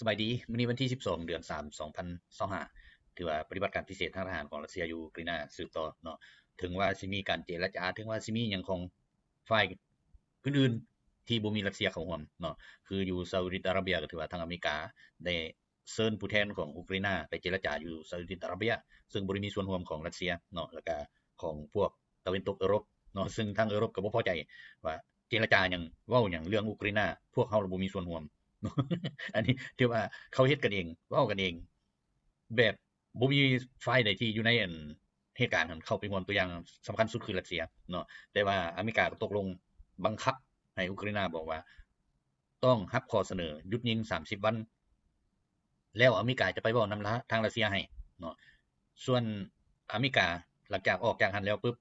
ສະບາຍດີ, ມື້ນີ້ວັນທີສິບສອງ ເດືອນສາມ ສອງພັນຊາວຫ້າ ຖືວ່າປະຕິບັດການພິເສດທາງທະຫານຂອງຣັດເຊຍຢູ່ອູກຣາຍນາສືບຕໍ່ເນາະ. ເຖິງວ່າຊິມີການເຈລະຈາ, ເຖິງວ່າຊິມີຫຍັງຂອງຝ່າຍອື່ນໆທີ່ບໍ່ມີຣັດເຊຍເຂົ້າຮ່ວມເນາະ, ຄືຢູ່ຊາອຸດິອາຣາເບຍ ກໍຖືວ່າທາງອາເມລິກາໄດ້ເຊີນຜູ້ແທນຂອງອູກຣາຍນາໄປເຈລະຈາຢູ່ຊາອຸດິອາຣາເບຍ, ເຊິ່ງບໍ່ໄດ້ມີສ່ວນຮ່ວມຂອງຣັດເຊຍເນາະ ແລ້ວກະຂອງພວກຕາເວັນຕົກເອີຣົບເນາະ, ເຊິ່ງທາງເອີຣົບກໍບໍ່ພໍໃຈວ່າ ເຈລະຈາຫຍັງ ເວົ້າຫຍັງເລື່ອງອູກຣາຍນາ ພວກເຮົາລະບໍ່ມີສ່ວນຮ່ວມເນາະ. ອັນນີ້ຖືວ່າເຂົາເຮັດກັນເອງ ເວົ້າກັນເອງ ແບບບໍ່ມີຝ່າຍໃດທີ່ຢູ່ໃນອັນເຫດການຫັ້ນເຂົ້າໄປຮ່ວມ, ຕົວຢ່າງສຳຄັນສຸດຄືຣັດເຊຍເນາະ. ແຕ່ວ່າອາເມລິກາກໍຕົກລົງບັງຄັບໃຫ້ອູກຣາຍນາ ບອກວ່າຕ້ອງຮັບຂໍ້ສະເໜີຢຸດຍິງສາມສິບວັນ ແລ້ວອາເມລິກາຈະໄປເວົ້ານຳທາງຣັດເຊຍໃຫ້ເນາະ. ສ່ວນອາເມລິກາ ຫຼັງຈາກອອກຈາກຫັ້ນແລ້ວປຶບ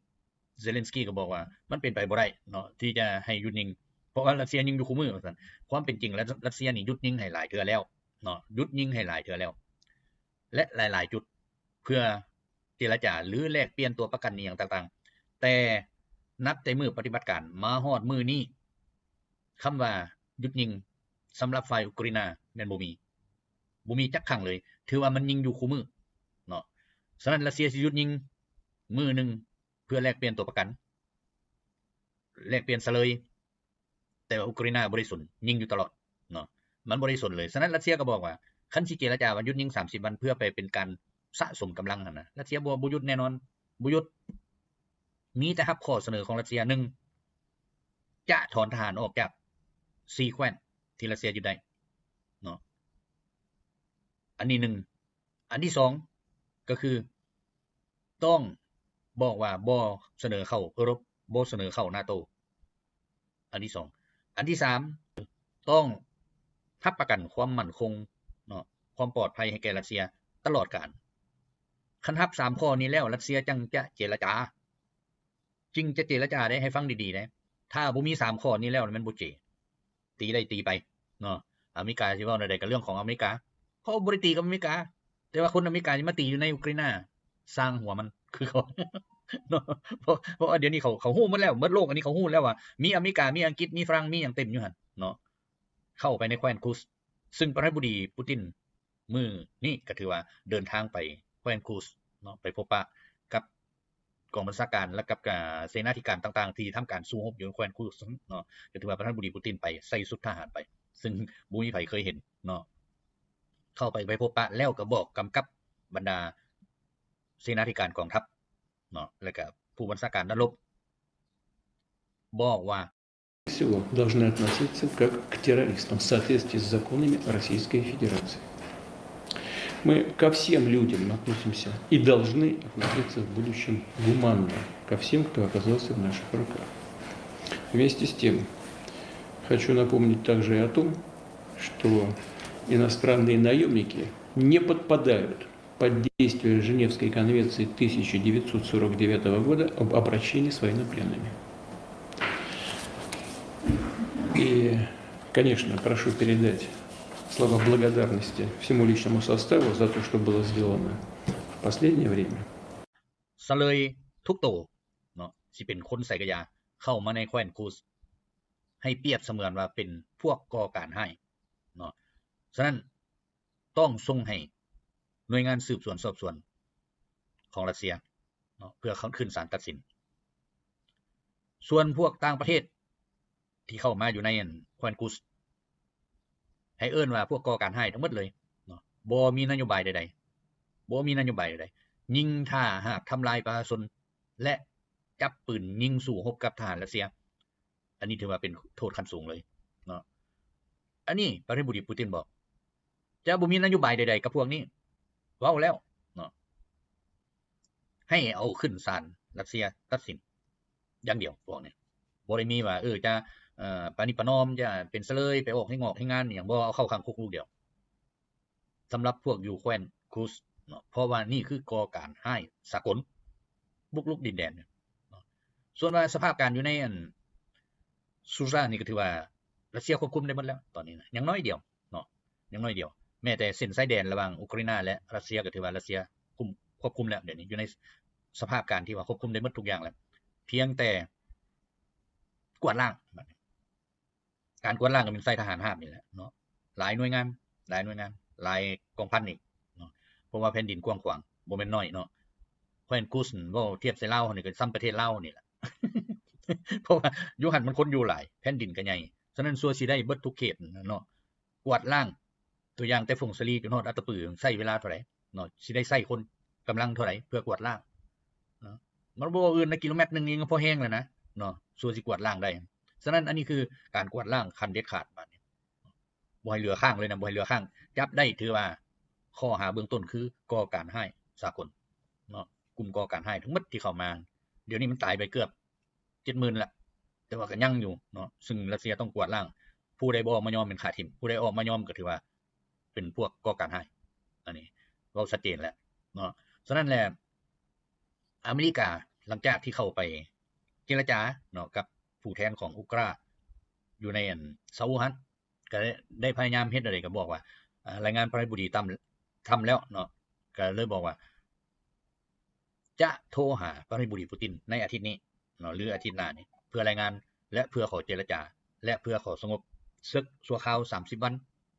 ເຊເລັນສກີກໍບອກວ່າມັນເປັນໄປບໍ່ໄດ້ເນາະ ທີ່ຈະໃຫ້ຢຸດຍິງ ເພາະວ່າຣັດເຊຍຍິງຢູ່ຄູ່ມື້ວ່າຊັ້ນ. ຄວາມເປັນຈິງແລ້ວ ຣັດເຊຍນີ້ຢຸດຍິງໃຫ້ຫຼາຍເທື່ອແລ້ວເນາະ, ຢຸດຍິງໃຫ້ຫຼາຍເທື່ອແລ້ວ ແລະ ຫຼາຍໆຈຸດ ເພື່ອເຈລະຈາ ຫຼື ແລກປ່ຽນຕົວປະກັນອີ່ຫຍັງຕ່າງໆ. ແຕ່ນັບແຕ່ມື້ປະຕິບັດການມາຮອດມື້ນີ້ ຄຳວ່າຢຸດຍິງສຳລັບຝ່າຍອຸກຣາຍນາແມ່ນບໍ່ມີ, ບໍ່ມີຈັກຄັ້ງເລີຍ. ຖືວ່າມັນຍິງຢູ່ຄູ່ມື້ເນາະ. ສະນັ້ນ ຣັດເຊຍຊິຢຸດຍິງມື້ໜຶ່ງ ເພື່ອແລກປ່ຽນຕົວປະກັນ, ແລກປ່ຽນສະເລີຍ, ແຕ່ວ່າອຸກຣາຍນາບໍ່ໄດ້ສົນ, ຍິງຢູ່ຕະຫຼອດເນາະ, ມັນບໍ່ໄດ້ສົນເລີຍ. ສະນັ້ນ ຣັດເຊຍກໍບອກວ່າ ຄັນຊິເຈລະຈາວ່າຢຸດຍິງສາມສິບວັນ ເພື່ອໄປເປັນການສະສົມກຳລັງຫັ້ນນະ, ຣັດເຊຍບໍ່ ບໍ່ຢຸດແນ່ນອນ, ບໍ່ຢຸດ. ມີແຕ່ຮັບຂໍ້ສະເໜີຂອງຣັດເຊຍ, ໜຶ່ງ ຈະຖອນທະຫານອອກຈາກສີ່ແຂວນທີ່ຣັດເຊຍຍຶດໄດ້ເນາະ, ອັນນີ້ໜຶ່ງ. ອັນທີສອງ ກໍຄືຕ້ອງບອກວ່າບໍ່ສະເໜີເຂົ້າເອີຣົບ, ບໍ່ສະເໜີເຂົ້ານາໂຕ, ອັນທີສອງ. ອັນທີສາມ ຕ້ອງຮັບປະກັນຄວາມໝັ້ນຄົງເນາະ, ຄວາມປອດໄພໃຫ້ແກ່ຣັດເຊຍຕະຫຼອດການ. ຄັນຮັບສາມຂໍ້ນີ້ແລ້ວ ຣັດເຊຍຈັ່ງຈະເຈລະຈາ. ຈຶ່ງຈະເຈລະຈາໄດ້, ໃຫ້ຟັງດີໆເດ້. ຖ້າບໍ່ມີສາມຂໍ້ນີ້ແລ້ວ ແມ່ນບໍ່ເຈ, ຕີໄດ້ຕີໄປເນາະ. ອາເມລິກາຊິເວົ້າແນວໃດກໍເລື່ອງຂອງອາເມລິກາ, ເພາະບໍ່ໄດ້ຕີກັບອາເມລິກາ, ແຕ່ວ່າຄົນອາເມລິກາຊິມາຕີຢູ່ໃນອຸກຣາຍນາ, ຊ່າງຫົວມັນ ຄືເຂົາເນາະ. ເພາະ ເພາະວ່າດຽວນີ້ເຂົາ ເຂົາຮູ້ໝົດແລ້ວ, ໝົດໂລກອັນນີ້ເຂົາຮູ້ແລ້ວວ່າ ມີອາເມລິກາ, ມີອັງກິດ, ມີຝຣັ່ງ, ມີຫຍັງເຕັມຢູ່ຫັ້ນເນາະ, ເຂົ້າໄປໃນແຂວນຄຸສ. ຊຶ່ງປະທານາທິບໍດີປູຕິນ ມື້ນີ້ກໍຖືວ່າເດີນທາງໄປແຂວນຄູສເນາະ, ໄປພົບປະກັບກອງບັນຊາການ ແລະ ກັບ ອາ ເສນາທິການຕ່າງໆ ທີ່ທຳການສູ້ຮົບຢູ່ແຂວນຄູສເນາະ, ກໍຖືວ່າປະທານາທິບໍດີປູຕິນໄປໃສ່ຊຸດທະຫານໄປ, ຊຶ່ງບໍ່ມີໃຜເຄີຍເຫັນເນາະ, ເຂົ້າໄປ ໄປພົບປະແລ້ວກໍບອກກຳກັບບັນດາເສນາທິການກອງທັບເນາະ ແລະ ກໍຜູ້ບັນຊາການນັກລົບ ບອກວ່າ всего должны относиться как к террористам в соответствии с законами Российской Федерации. Мы ко всем людям относимся и должны относиться в будущем гуманно ко всем, кто оказался в наших руках. Вместе с тем, хочу напомнить также и о том, что иностранные наёмники не подпадают под действие Женевской конвенции тысяча девятьсот сорок девятого года об обращении с военнопленными. И, конечно, прошу передать слова благодарности всему личному составу за то, что было сделано в последнее время. ສະເລີຍທຸກໂຕເນາະ ຊິເປັນຄົນໃສກະຢ່າ ເຂົ້າມາໃນແຂວນຄູສ ໃຫ້ປຽບສະເໝືອນວ່າເປັນພວກກໍ່ການຮ້າຍເນາະ. ສະນັ້ນ ຕ້ອງສົ່ງໃຫ້ໜ່ວຍງານສືບສວນສອບສວນຂອງຣັດເຊຍເນາະ ເພື່ອຂຶ້ນສານຕັດສິນ. ສ່ວນພວກຕ່າງປະເທດທີ່ເຂົ້າມາຢູ່ໃນອັນແຂວນກູສ ໃຫ້ເອີ້ນວ່າພວກກໍ່ການຮ້າຍທັງໝົດເລີຍເນາະ, ບໍ່ມີນະໂຍບາຍໃດໆ, ບໍ່ມີນະໂຍບາຍໃດໆ, ຍິງຖ້າຫາກທຳລາຍປະຊາຊົນ ແລະ ຈັບປືນຍິງສູ້ຮົບກັບທະຫານຣັດເຊຍ. ອັນນີ້ຖືວ່າເປັນໂທດຂັ້ນສູງເລີຍເນາະ. ອັນນີ້ປະທານາທິບໍດີປູຕິນບອກ ຈະບໍ່ມີນະໂຍບາຍໃດໆກັບພວກນີ້, ເວົ້າແລ້ວເນາະ ໃຫ້ເອົາຂຶ້ນສານຣັດເຊຍຕັດສິນຢ່າງດຽວ. ພວກນີ້ບໍ່ໄດ້ມີວ່າ ເອີ ຈະ ເອີ ປະນິປະນອມ, ຈະເປັນສະເລີຍ, ໄປອອກແຮງງອກແຮງງານອີ່ຫຍັງ, ບໍ່, ເອົາເຂົ້າຂັງຄຸກລູກດຽວ. ສຳລັບພວກຢູ່ແຂວນຄູສເນາະ, ເພາະວ່ານີ້ຄືກໍ່ການຮ້າຍສາກົນ ບຸກລຸກດິນແດນເນາະ. ສ່ວນວ່າສະພາບການຢູ່ໃນອັນຊູຊານີ້ກໍຖືວ່າຣັດເຊຍຄວບຄຸມໄດ້ໝົດແລ້ວຕອນນີ້ນະ, ຍັງໜ້ອຍດຽວເນາະ, ຍັງໜ້ອຍດຽວ. ແມ້ແຕ່ເສັ້ນຊາຍແດນລະຫວ່າງອຸກຣາຍນາ ແລະ ຣັດເຊຍກໍຖືວ່າຣັດເຊຍຄຸມ, ຄວບຄຸມແລ້ວ, ດຽວນີ້ຢູ່ໃນສະພາບການທີ່ວ່າຄວບຄຸມໄດ້ໝົດທຸກຢ່າງແລ້ວ, ພຽງແຕ່ກວາດລ້າງ ການກວາດລ້າງກໍແມ່ນໃສ່ທະຫານຮາບນີ້ແຫຼະເນາະ, ຫຼາຍໜ່ວຍງານ ຫຼາຍໜ່ວຍງານ ຫຼາຍກອງພັນອີກເນາະ ເພາະວ່າແຜ່ນດິນກວ້າງຂວາງ ບໍ່ແມ່ນນ້ອຍເນາະ. ແຂວງກຸສ ເວົ້າທຽບໃສ່ລາວເຮົານີ້ກໍສ່ຳປະເທດລາວນີ້ແຫຼະ ເພາະວ່າຢູ່ຫັ້ນມັນຄົນຢູ່ຫຼາຍ ແຜ່ນດິນກໍໃຫຍ່. ສະນັ້ນ ຊົ່ວຊິໄດ້ເບິດທຸກເຂດເນາະ ກວາດລ້າງ ຕົວຢ່າງແຕ່ຜົ້ງສາລີຈົນຮອດອັດຕະປື ໃຊ້ເວລາເທົ່າໃດເນາະ ຊິໄດ້ໃຊ້ຄົນກຳລັງເທົ່າໃດເພື່ອກວາດລ້າງເນາະ. ມັນບໍ່ວ່າອື່ນນະ ກິໂລແມັດໜຶ່ງຍັງພໍແຮງແລ້ວນະເນາະ ຊົ່ວຊິກວາດລ້າງໄດ້. ສະນັ້ນ ອັນນີ້ຄືການກວາດລ້າງຂັ້ນເດັດຂາດບາດນີ້ ບໍ່ໃຫ້ເຫຼືອຄ້າງເລີຍນະ ບໍ່ໃຫ້ເຫຼືອຄ້າງ. ຈັບໄດ້ຖືວ່າຂໍ້ຫາເບື້ອງຕົ້ນຄືກໍ່ການຮ້າຍສາກົນເນາະ ກຸ່ມກໍ່ການຮ້າຍທັງໝົດທີ່ເຂົ້າມາ ດຽວນີ້ມັນຕາຍໄປເກືອບເຈັດໝື່ນລະ ແຕ່ວ່າກໍຍັງຢູ່ເນາະ ຊຶ່ງຣັດເຊຍຕ້ອງກວາດລ້າງ. ຜູ້ໃດບໍ່ອອກມາຍອມແມ່ນຂ້າຖິ້ມ ຜູ້ໃດອອກມາຍອມກໍຖືວ່າເປັນພວກກໍ່ການຮ້າຍ ອັນນີ້ເວົ້າຊັດເຈນແລ້ວເນາະ. ສະນັ້ນແຫຼະ ອາເມລິກາຫຼັງຈາກທີ່ເຂົ້າໄປເຈລະຈາເນາະ ກັບຜູ້ແທນຂອງອຸກຣາ ຢູ່ໃນອັນເຊົາຫັ້ນ ກໍໄດ້ ໄດ້ພະຍາຍາມເຮັດແນວໃດ ກໍບອກວ່າ ອາ ລາຍງານປະທານາທິບໍດີທຳ ທຳແລ້ວເນາະ ກໍເລີຍບອກວ່າ ຈະໂທຫາປະທານາທິບໍດີປູຕິນໃນອາທິດນີ້ເນາະ ຫຼືອາທິດໜ້ານີ້ ເພື່ອລາຍງານ ແລະ ເພື່ອຂໍເຈລະຈາ ແລະ ເພື່ອຂໍສະຫງົບເສິກຊົ່ວຄາວສາມສິບວັນ.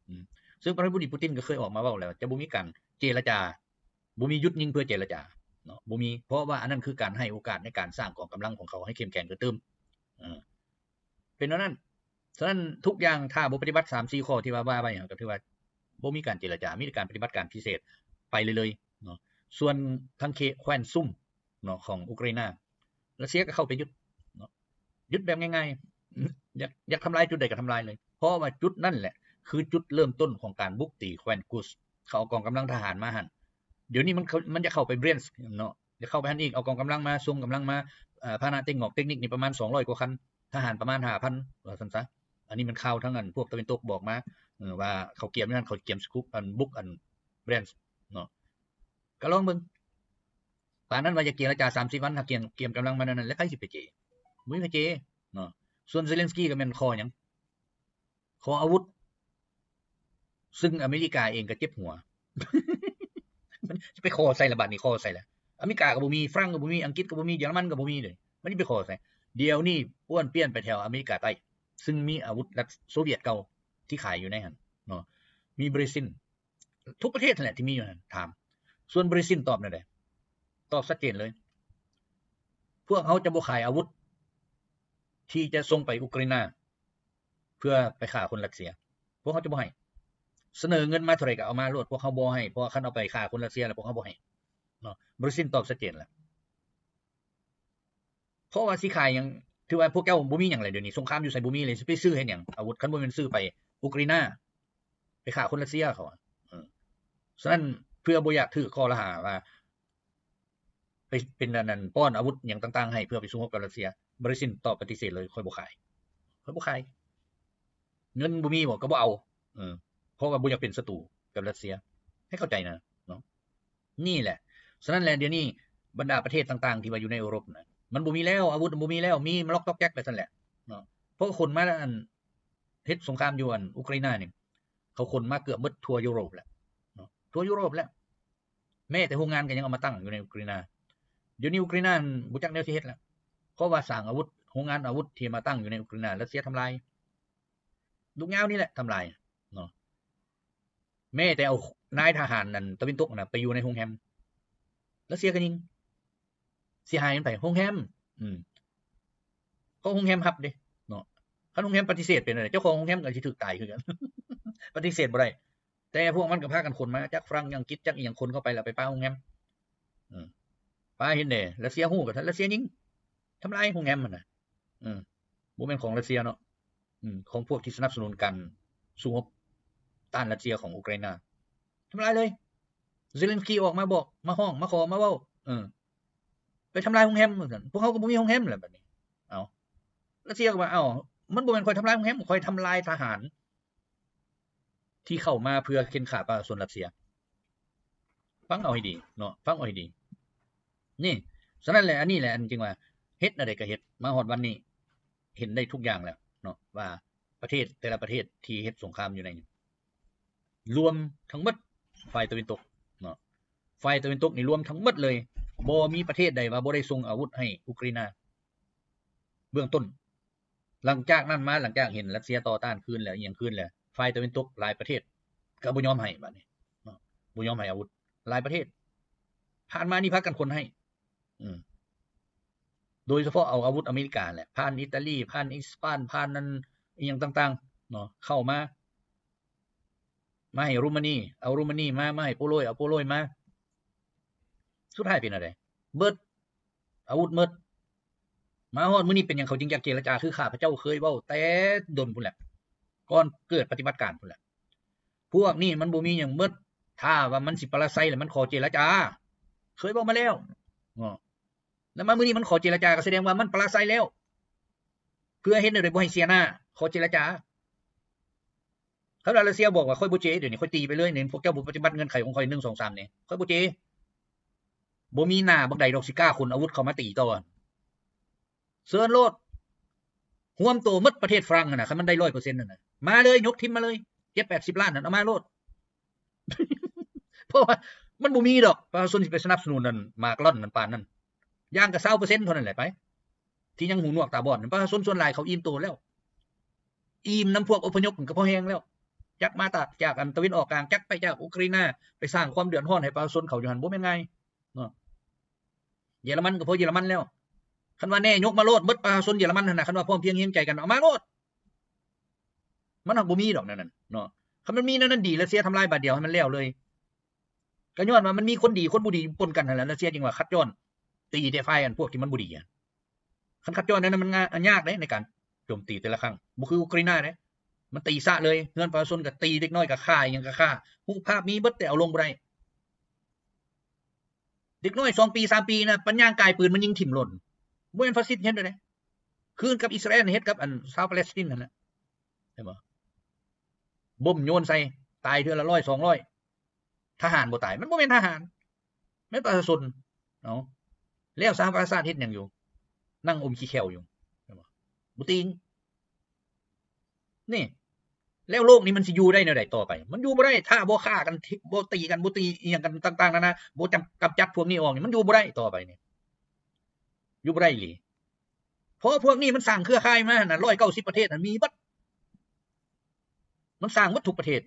ອືມ ຊຶ່ງປະທານາທິບໍດີປູຕິນກໍເຄີຍອອກມາເວົ້າແລ້ວ ຈະບໍ່ມີການເຈລະຈາ ບໍ່ມີຢຸດຍິງເພື່ອເຈລະຈາເນາະ ບໍ່ມີ ເພາະວ່າອັນນັ້ນຄືການໃຫ້ໂອກາດໃນການສ້າງກອງກຳລັງຂອງເຂົາໃຫ້ເຂັ້ມແຂງຂຶ້ນຕື່ມ. ເອີ ເປັນແນວນັ້ນ. ສະນັ້ນ ທຸກຢ່າງຖ້າບໍ່ປະຕິບັດສາມສີ່ຂໍ້ທີ່ວ່າ ວ່າໄວ້ຫັ້ນ ກໍຖືວ່າບໍ່ມີການເຈລະຈາ ມີແຕ່ການປະຕິບັດການພິເສດໄປເລື້ອຍໆເນາະ. ສ່ວນທາງເຂດແຄວ້ນຊຸມເນາະ ຂອງອຸກຣາຍນາ ຣັດເຊຍກໍເຂົ້າໄປຢຸດເນາະ ຢຸດແບບງ່າຍໆ ຢາກ ຢາກທຳລາຍຈຸດໃດກໍທຳລາຍເລີຍ ເພາະວ່າຈຸດນັ້ນແຫຼະຄືຈຸດເລີ່ມຕົ້ນຂອງການບຸກຕີແຄວ້ນກຸສ. ເຂົາເອົາກອງກຳລັງທະຫານມາຫັ້ນ ດຽວນີ້ມັນ ມັນຈະເຂົ້າໄປ Bryansk ເນາະ ຈະເຂົ້າໄປຫັ້ນອີກ ເອົາກອງກຳລັງມາ ສົ່ງກຳລັງມາ ເອີ ພາຫະນະເຕັກງອກເຕັກນິກນີ້ປະມານສອງຮ້ອຍກວ່າຄັນ ທະຫານປະມານຫ້າພັນ ວ່າຊັ້ນຊະ. ອັນນີ້ແມ່ນຂ່າວທາງອັນພວກຕາເວັນຕົກບອກມາ ເອີ ວ່າເຂົາກຽມຢູ່ຫັ້ນ ເຂົາກຽມສະກຸບ ອັນບຸກອັນ Bryansk ເນາະ. ກໍລອງເບິ່ງ ປານນັ້ນວ່າຢາກເຈລະຈາສາມສິບວັນ ຫາກກຽມ ກຽມກຳລັງມາແນວນັ້ນ ແລ້ວໃຜຊິໄປເຈ? ບໍ່ມີໃຜເຈເນາະ. ສ່ວນ Zelensky ກໍແມ່ນຂໍຫຍັງ? ຂໍອາວຸດ ຊຶ່ງອາເມລິກາເອງກໍເຈັບຫົວ ມັນຊິໄປຂໍໃສລະ ບາດນີ້ຂໍໃສລະ? ອາເມລິກາກໍບໍ່ມີ ຝຣັ່ງກໍບໍ່ມີ ອັງກິດກໍບໍ່ມີ ເຢຍລະມັນກໍບໍ່ມີເລີຍ ມັນຊິໄປຂໍໃສ? ດຽວນີ້ປ້ວນປ່ຽນໄປແຖວອາເມລິກາໃຕ້ ຊຶ່ງມີອາວຸດລັດໂຊວຽດເກົ່າທີ່ຂາຍຢູ່ໃນຫັ້ນເນາະ ມີບຣາຊິນ ທຸກປະເທດຫັ້ນແຫຼະທີ່ມີຢູ່ຫັ້ນ ຖາມ. ສ່ວນບຣາຊິນຕອບແນວໃດ? ຕອບຊັດເຈນເລີຍ ພວກເຮົາຈະບໍ່ຂາຍອາວຸດທີ່ຈະສົ່ງໄປອຸກຣາຍນາ ເພື່ອໄປຂ້າຄົນຣັດເຊຍ ພວກເຮົາຈະບໍ່ໃຫ້. ສະເໜີເງິນມາເທົ່າໃດກໍເອົາມາໂລດ ພວກເຮົາບໍ່ໃຫ້ ເພາະວ່າຄັນເອົາໄປຂ້າຄົນຣັດເຊຍແລ້ວ ພວກເຮົາບໍ່ໃຫ້ເນາະ. ບຣາຊິນຕອບຊັດເຈນແລ້ວ ເພາະວ່າຊິຂາຍຫຍັງ? ຖືວ່າພວກເຈົ້າບໍ່ມີຫຍັງແລ້ວ ດຽວນີ້ສົງຄາມຢູ່ໃສ? ບໍ່ມີເລີຍ ຊິໄປຊື້ເຮັດຫຍັງອາວຸດ ຄັນບໍ່ແມ່ນຊື້ໄປອຸກຣາຍນາ ໄປຂ້າຄົນຣັດເຊຍເຂົາ. ເອີ ສະນັ້ນ ເພື່ອບໍ່ຢາກຖືກຂໍ້ລະຫາວ່າ ໄປເປັນອັນນັ້ນ ປ້ອນອາວຸດຫຍັງຕ່າງໆໃຫ້ເພື່ອໄປສູ້ຮົບກັບຣັດເຊຍ, ບຣາຊິນຕອບປະຕິເສດເລີຍ, ຂ້ອຍບໍ່ຂາຍ, ຂ້ອຍບໍ່ຂາຍ. ເງິນບໍ່ມີບໍ? ກໍບໍ່ເອົາ. ເອີ ເພາະວ່າບໍ່ຢາກເປັນສັດຕູກັບຣັດເຊຍ, ໃຫ້ເຂົ້າໃຈນະເນາະ. ນີ້ແຫຼະ, ສະນັ້ນແຫຼະ ດຽວນີ້ບັນດາປະເທດຕ່າງໆທີ່ວ່າຢູ່ໃນເອີຣົບນະ, ມັນບໍ່ມີແລ້ວ, ອາວຸດບໍ່ມີແລ້ວ, ມີມາລັອກຕອກແຈກໄປຊັ້ນແຫຼະເນາະ. ເພາະວ່າຄົນມາອັນເຮັດສົງຄາມຢູ່ອັນອຸກຣາຍນານີ້, ເຂົາຂົນມາເກືອບໝົດທົ່ວຢູໂຣບແລ້ວເນາະ, ທົ່ວຢູໂຣບແລ້ວ. ແມ້ແຕ່ໂຮງງານກໍຍັງເອົາມາຕັ້ງຢູ່ໃນອຸກຣາຍນາ. ດຽວນີ້ອຸກຣາຍນາບໍ່ຈັກແນວຊິເຮັດແລ້ວ, ເພາະວ່າສ້າງອາວຸດ, ໂຮງງານອາວຸດທີ່ມາຕັ້ງຢູ່ໃນອຸກຣາຍນາ ຣັດເຊຍທຳລາຍ. ລູກຍາວນີ້ແຫຼະທຳລາຍເນາະ. ແມ້ແຕ່ເອົານາຍທະຫານອັນຕາເວັນຕົກນະໄປຢູ່ໃນໂຮງແຮມ, ຣັດເຊຍກໍຍິງ. ເສຍຫາຍມັນໄປ ໂຮງແຮມ. ອືມ ເພາະໂຮງແຮມຮັບເດ້ເນາະ. ຄັນໂຮງແຮມປະຕິເສດເປັນແນວໃດ? ເຈົ້າຂອງໂຮງແຮມກໍຊິຖືກຕາຍຄືກັນ, ປະຕິເສດບໍ່ໄດ້. ແຕ່ພວກມັນກໍພາກັນຂົນມາຈາກຝຣັ່ງ ອັງກິດ ຈາກອີ່ຫຍັງ ຂົນເຂົ້າໄປແລ້ວໄປປະໂຮງແຮມ. ເອີ ປະເຮັດແນວໃດ? ຣັດເຊຍຮູ້ກໍ ຣັດເຊຍຍິງ ທຳລາຍໂຮງແຮມຫັ້ນນະ. ເອີ ບໍ່ແມ່ນຂອງຣັດເຊຍເນາະ. ອືມ ຂອງພວກທີ່ສະໜັບສະໜູນການສູ້ຮົບຕ້ານຣັດເຊຍຂອງອຸກຣາຍນາ ທຳລາຍເລີຍ. ເຊເລັນສກີອອກມາບອກ, ມາຮ້ອງ, ມາຂໍ, ມາເວົ້າ, ເອີ ໄປທຳລາຍໂຮງແຮມວ່າຊັ້ນ. ພວກເຮົາກໍບໍ່ມີໂຮງແຮມແລ້ວບັດນີ້. ເອົ້າ ຣັດເຊຍກໍວ່າ ເອົ້າ ມັນບໍ່ແມ່ນຂ້ອຍທຳລາຍໂຮງແຮມ, ຂ້ອຍທຳລາຍທະຫານທີ່ເຂົ້າມາເພື່ອເຂັນຂ້າປະຊາຊົນຣັດເຊຍ. ຟັງເອົາໃຫ້ດີເນາະ, ຟັງເອົາໃຫ້ດີ. ນີ້ ສະນັ້ນແຫຼະ, ອັນນີ້ແຫຼະ ອັນຈຶ່ງວ່າເຮັດແນວໃດກໍເຮັດ, ມາຮອດວັນນີ້ເຫັນໄດ້ທຸກຢ່າງແລ້ວເນາະ ວ່າປະເທດແຕ່ລະປະເທດທີ່ເຮັດສົງຄາມຢູ່ໃນນີ້ ລວມທັງໝົດຝ່າຍຕາເວັນຕົກເນາະ, ຝ່າຍຕາເວັນຕົກນີ້ລວມທັງໝົດເລີຍ, ບໍ່ມີປະເທດໃດວ່າບໍ່ໄດ້ສົ່ງອາວຸດໃຫ້ອຸກຣາຍນາເບື້ອງຕົ້ນ. ຫຼັງຈາກນັ້ນມາ, ຫຼັງຈາກເຫັນຣັດເຊຍຕໍ່ຕ້ານຄືນແລ້ວ, ອີ່ຫຍັງຄືນແລ້ວ, ຝ່າຍຕາເວັນຕົກຫຼາຍປະເທດ ກໍບໍ່ຍອມໃຫ້ບາດນີ້ເນາະ ບໍ່ຍອມໃຫ້ອາວຸດ. ຫຼາຍປະເທດຜ່ານມານີ້ພາກັນຂົນໃຫ້ ອືມ ໂດຍສະເພາະເອົາອາວຸດອາເມລິກາແຫຼະ ຜ່ານອິຕາລີ ຜ່ານອີສປານ ຜ່ານນັ້ນອີ່ຫຍັງຕ່າງໆເນາະ ເຂົ້າມາ ມາໃຫ້ໂຣມານີ ເອົາໂຣມານີມາ ມາໃຫ້ໂປໂລຍ ເອົາໂປໂລຍມາ ສຸດທ້າຍເປັນແນວໃດ? ເບິດ ອາວຸດໝົດ. ມາຮອດມື້ນີ້ເປັນຫຍັງເຂົາຈຶ່ງຢາກເຈລະຈາ? ຄືຂ້າພະເຈົ້າເຄີຍເວົ້າແຕ່ດົນພຸ້ນແຫຼະ ກ່ອນເກີດປະຕິບັດການພຸ້ນແຫຼະ ພວກນີ້ມັນບໍ່ມີຫຍັງໝົດ ຖ້າວ່າມັນຊິປະລາໄຊແລ້ວມັນຂໍເຈລະຈາ ເຄີຍເວົ້າມາແລ້ວເນາະ. ແລ້ວມາມື້ນີ້ມັນຂໍເຈລະຈາ ກໍສະແດງວ່າມັນປະລາໄຊແລ້ວ ເພື່ອເຮັດແນວໃດບໍ່ໃຫ້ເສຍໜ້າ ຂໍເຈລະຈາ. ຄັນວ່າຣັດເຊຍບອກວ່າ ຂ້ອຍບໍ່ເຈ ດຽວນີ້ຂ້ອຍຕີໄປເລີຍນີ້ ພວກເຈົ້າບໍ່ປະຕິບັດເງື່ອນໄຂຂອງຂ້ອຍ ໜຶ່ງ ສອງ ສາມ ນີ້ ຂ້ອຍບໍ່ເຈ ບໍ່ມີໜ້າບັກໃດດອກຊິກ້າຂົນອາວຸດເຂົ້າມາຕີຕໍ່. ເຊີນໂລດ ຮວມໂຕໝົດປະເທດຝຣັ່ງຫັ້ນນະ ຄັນມັນໄດ້ຮ້ອຍເປີເຊັນຫັ້ນນະ ມາເລີຍ ຍົກທີມມາເລີຍ ເຈັດແປດສິບລ້ານຫັ້ນ ເອົາມາໂລດ ເພາະວ່າມັນບໍ່ມີດອກ ປະຊາຊົນຊິໄປສະໜັບສະໜູນອັນໝາກລ່ອນນັ້ນປານນັ້ນ ຢ່າງກະຊາວເປີເຊັນເທົ່ານັ້ນແຫຼະໄປ ທີ່ຍັງຫູໜວກຕາບອດ ປະຊາຊົນສ່ວນຫຼາຍເຂົາອີ່ມໂຕແລ້ວ ອີ່ມນຳພວກອົບພະຍົບກໍພໍແຮງແລ້ວ ຈັກມາຕາກ ຈາກອັນຕາເວັນອອກກາງ ຈັກໄປຈາກອຸກຣາຍນາ ໄປສ້າງຄວາມເດືອດຮ້ອນໃຫ້ປະຊາຊົນເຂົາຢູ່ຫັ້ນ ບໍ່ແມ່ນງ່າຍເນາະ. ເຢຍລະມັນກໍພໍເຢຍລະມັນແລ້ວ ຄັນວ່າແນ່ຍົກມາໂລດ ໝົດປະຊາຊົນເຢຍລະມັນຫັ້ນນະ ຄັນວ່າພ້ອມພຽງຮຽງໃຈກັນ ເອົາມາໂລດ. ມັນຫາກບໍ່ມີດອກແນວນັ້ນເນາະ ຄັນມັນມີແນວນັ້ນດີ ຣັດເຊຍທຳລາຍບາດດຽວໃຫ້ມັນແລ້ວເລີຍ. ກໍຍ້ອນວ່າມັນມີຄົນດີຄົນບໍ່ດີປົນກັນຫັ້ນແຫຼະ ຣັດເຊຍຈຶ່ງວ່າຄັດຈ້ອນ ຕີແຕ່ຝ່າຍອັນພວກທີ່ມັນບໍ່ດີ. ຄັນຄັດຈ້ອນແນວນັ້ນມັນງ່າຍ ຍາກເດ້ໃນການໂຈມຕີແຕ່ລະຄັ້ງ ບໍ່ຄືອຸກຣາຍນາເດ້ ມັນຕີຊະເລີຍ ເຮືອນປະຊາຊົນກໍຕີ ເດັກນ້ອຍກໍຂ້າ ອີ່ຫຍັງກໍຂ້າ ຮູບພາບມີເບິດ ແຕ່ເອົາລົງບໍ່ໄດ້. ເດັກນ້ອຍສອງປີສາມປີນະ ປັນຍ່າງກາຍປືນມາຍິງຖິ້ມໂລດ ບໍ່ແມ່ນຟາຊິດເຮັດເດ້ ຄືກັບອິດສະຣາເອນເຮັດກັບອັນຊາວປາແລັສຕິນຫັ້ນແຫຼະ ເຫັນບໍ່? ບົ້ມໂຍນໃສ່ ຕາຍເທື່ອລະຮ້ອຍສອງຮ້ອຍ ທະຫານບໍ່ຕາຍ ມັນບໍ່ແມ່ນທະຫານ ແມ່ນປະຊາຊົນ. ເອົາ ແລ້ວສະຫະປະຊາຊາດເຮັດຫຍັງຢູ່? ນັ່ງອົມຂີ້ແຂ້ວຢູ່ ເຫັນບໍ່? ບໍ່ຕີງ ນີ້ ແລ້ວໂລກນີ້ມັນຊິຢູ່ໄດ້ແນວໃດຕໍ່ໄປ? ມັນຢູ່ບໍ່ໄດ້ ຖ້າບໍ່ຂ້າກັນ ບໍ່ຕີກັນ ບໍ່ຕີອີ່ຫຍັງກັນຕ່າງໆນານາ ບໍ່ຈຳ ກຳຈັດພວກນີ້ອອກນີ້ ມັນຢູ່ບໍ່ໄດ້ຕໍ່ໄປນີ້ ຢູ່ບໍ່ໄດ້ອີ່ຫຼີ. ເພາະພວກນີ້ມັນສ້າງເຄືອຂ່າຍມາຫັ້ນນະ ຮ້ອຍເກົ້າສິບປະເທດຫັ້ນມີເບິດ ມັນສ້າງໝົດທຸກປະເທດ.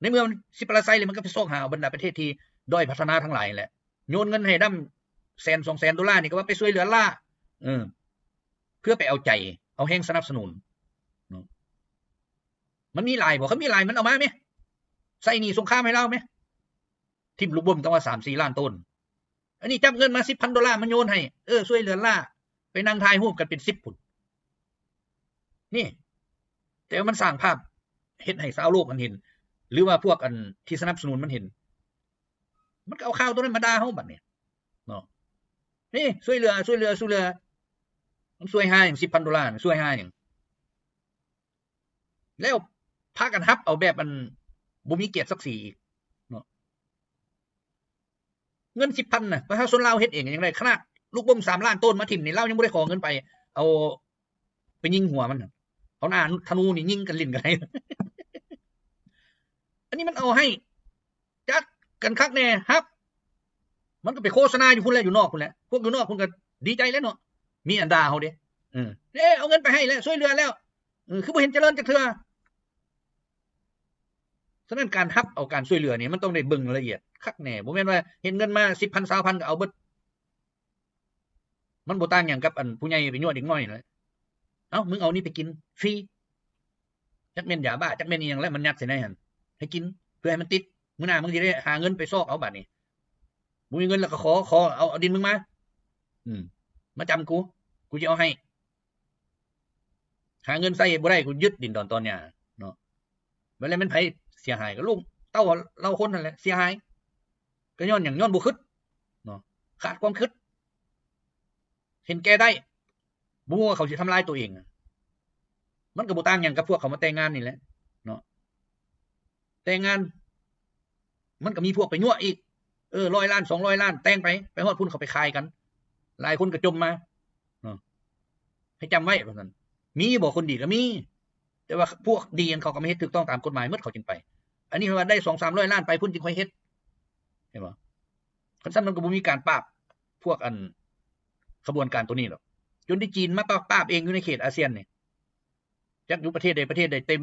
ໃນເມື່ອມັນຊິປະລາໄຊແລ້ວ ມັນກໍໄປຊອກຫາເອົາບັນດາປະເທດທີ່ດ້ອຍພັດທະນາທັງຫຼາຍແຫຼະ ໂຍນເງິນໃຫ້ດຳແສນສອງແສນໂດລານີ້ ກໍວ່າໄປຊ່ວຍເຫຼືອລ້າ ເອີ ເພື່ອໄປເອົາໃຈ ເອົາແຮງສະໜັບສະໜູນ. ມັນມີຫຼາຍບໍ່? ຄັນມີຫຼາຍມັນເອົາມາແມ ໃຊ້ໜີ້ສົງຄາມໃຫ້ລາວແມ ຖິ້ມລູກບົ້ມຕັ້ງວ່າສາມສີ່ລ້ານໂຕນ. ອັນນີ້ຈັບເງິນມາສິບພັນໂດລາມາໂຍນໃຫ້ ເອີ ຊ່ວຍເຫຼືອລ້າ ໄປນັ່ງຖ່າຍຮູບກັນເປັນສິບພຸ້ນ ນີ້. ແຕ່ວ່າມັນສ້າງພາບເຮັດໃຫ້ຊາວໂລກມັນເຫັນ ຫຼືວ່າພວກອັນທີ່ສະໜັບສະໜູນມັນເຫັນ ມັນກໍເອົາຂ່າວໂຕນັ້ນມາດ່າເຮົາບັດນີ້ເນາະ. ນີ້ ຊ່ວຍເຫຼືອ ຊ່ວຍເຫຼືອ ຊ່ວຍເຫຼືອ ມັນຊ່ວຍຫາຫຍັງ? ສິບພັນໂດລາ ມັນຊ່ວຍຫາຫຍັງ? ແລ້ວພາກັນຮັບເອົາແບບອັນບໍ່ມີກຽດສັກສີອີກເນາະ. ເງິນສິບພັນນະ ປະຊາຊົນລາວເຮັດເອງຍັງໄດ້ ຂະໜາດລູກບົ້ມສາມລ້ານໂຕນມາຖິ້ມນີ້ ລາວຍັງບໍ່ໄດ້ຂໍເງິນໄປ ເອົາໄປຍິງຫົວມັນ ເອົາໜ້າທະນູນີ້ຍິງກັນຫຼິ້ນກັນໄດ້. ອັນນີ້ມັນເອົາໃຫ້ ຈັດກັນຄັກແນ່ ຮັບ ມັນກໍໄປໂຄສະນາຢູ່ພຸ້ນແຫຼະ ຢູ່ນອກພຸ້ນແຫຼະ ພວກຢູ່ນອກພຸ້ນກໍດີໃຈແຫຼະເນາະ ມີອັນດ່າເຮົາເດ້ ເອີ ເດ້ ເອົາເງິນໄປໃຫ້ແລ້ວ ຊ່ວຍເຫຼືອແລ້ວ ເອີ ຄືບໍ່ເຫັນຈະເລີນຈັກເທື່ອ. ສະນັ້ນການຮັບເອົາການຊ່ວຍເຫຼືອນີ້ ມັນຕ້ອງໄດ້ເບິ່ງລະອຽດຄັກແນ່ ບໍ່ແມ່ນວ່າເຫັນເງິນມາສິບພັນ ຊາວພັນກໍເອົາເບິດ. ມັນບໍ່ຕ່າງຫຍັງກັບອັນຜູ້ໃຫຍ່ໄປຍົວະເດັກນ້ອຍນັ້ນແຫຼະ ເອົ້າ ມຶງເອົານີ້ໄປກິນຟຣີ ຈັກແມ່ນຢາບ້າ ຈັກແມ່ນອີ່ຫຍັງແຫຼະ ມັນຍັດໃສ່ໃນຫັ້ນໃຫ້ກິນ ເພື່ອໃຫ້ມັນຕິດ ມື້ໜ້າມຶງຊິໄດ້ຫາເງິນໄປຊອກເອົາບາດນີ້ ບໍ່ມີເງິນແລ້ວກໍຂໍ ຂໍເອົາ ເອົາດິນມຶງມາ ອືມ ມາຈຳກູ ກູຊິເອົາໃຫ້. ຫາເງິນໃຊ້ບໍ່ໄດ້ ກູຍຶດດິນດອນຕອນຫຍ້າເນາະ. ບັດແລ້ວແມ່ນໃຜເສຍຫາຍ? ກໍລູກເຕົ້າເຫຼົ່າຄົນນັ້ນແຫຼະເສຍຫາຍ. ກໍຍ້ອນຫຍັງ? ຍ້ອນບໍ່ຄິດເນາະ ຂາດຄວາມຄິດ ເຫັນແກ່ໄດ້ ບໍ່ຮູ້ວ່າເຂົາຊິທຳລາຍຕົວເອງ. ມັນກໍບໍ່ຕ່າງຫຍັງກັບພວກເຂົາມາແຕ່ງງານນີ້ແຫຼະເນາະ. ແຕ່ງງານ ມັນກໍມີພວກໄປຍົວະອີກ ເອີ ຮ້ອຍລ້ານ ສອງຮ້ອຍລ້ານ ແຕ່ງໄປ ໄປຮອດພຸ້ນເຂົາໄປຂາຍກັນ ຫຼາຍຄົນກໍຈົມມາເນາະ. ໃຫ້ຈຳໄວ້ວ່າຊັ້ນ. ມີບໍ່ຄົນດີ? ກໍມີ ແຕ່ວ່າພວກດີຫັ້ນເຂົາກໍມາເຮັດຖືກຕ້ອງຕາມກົດໝາຍໝົດ ເຂົາຈຶ່ງໄປ. ອັນນີ້ວ່າໄດ້ສອງສາມຮ້ອຍລ້ານ ໄປພຸ້ນຈຶ່ງຄ່ອຍເຮັດ ເຫັນບໍ່? ຄັນຊັ້ນມັນກໍບໍ່ມີການປາບພວກອັນຂະບວນການໂຕນີ້ດອກ ຈົນທີ່ຈີນມາປາບ ປາບເອງຢູ່ໃນເຂດອາຊຽນນີ້. ຈັກຢູ່ປະເທດໃດປະເທດໃດເຕັມ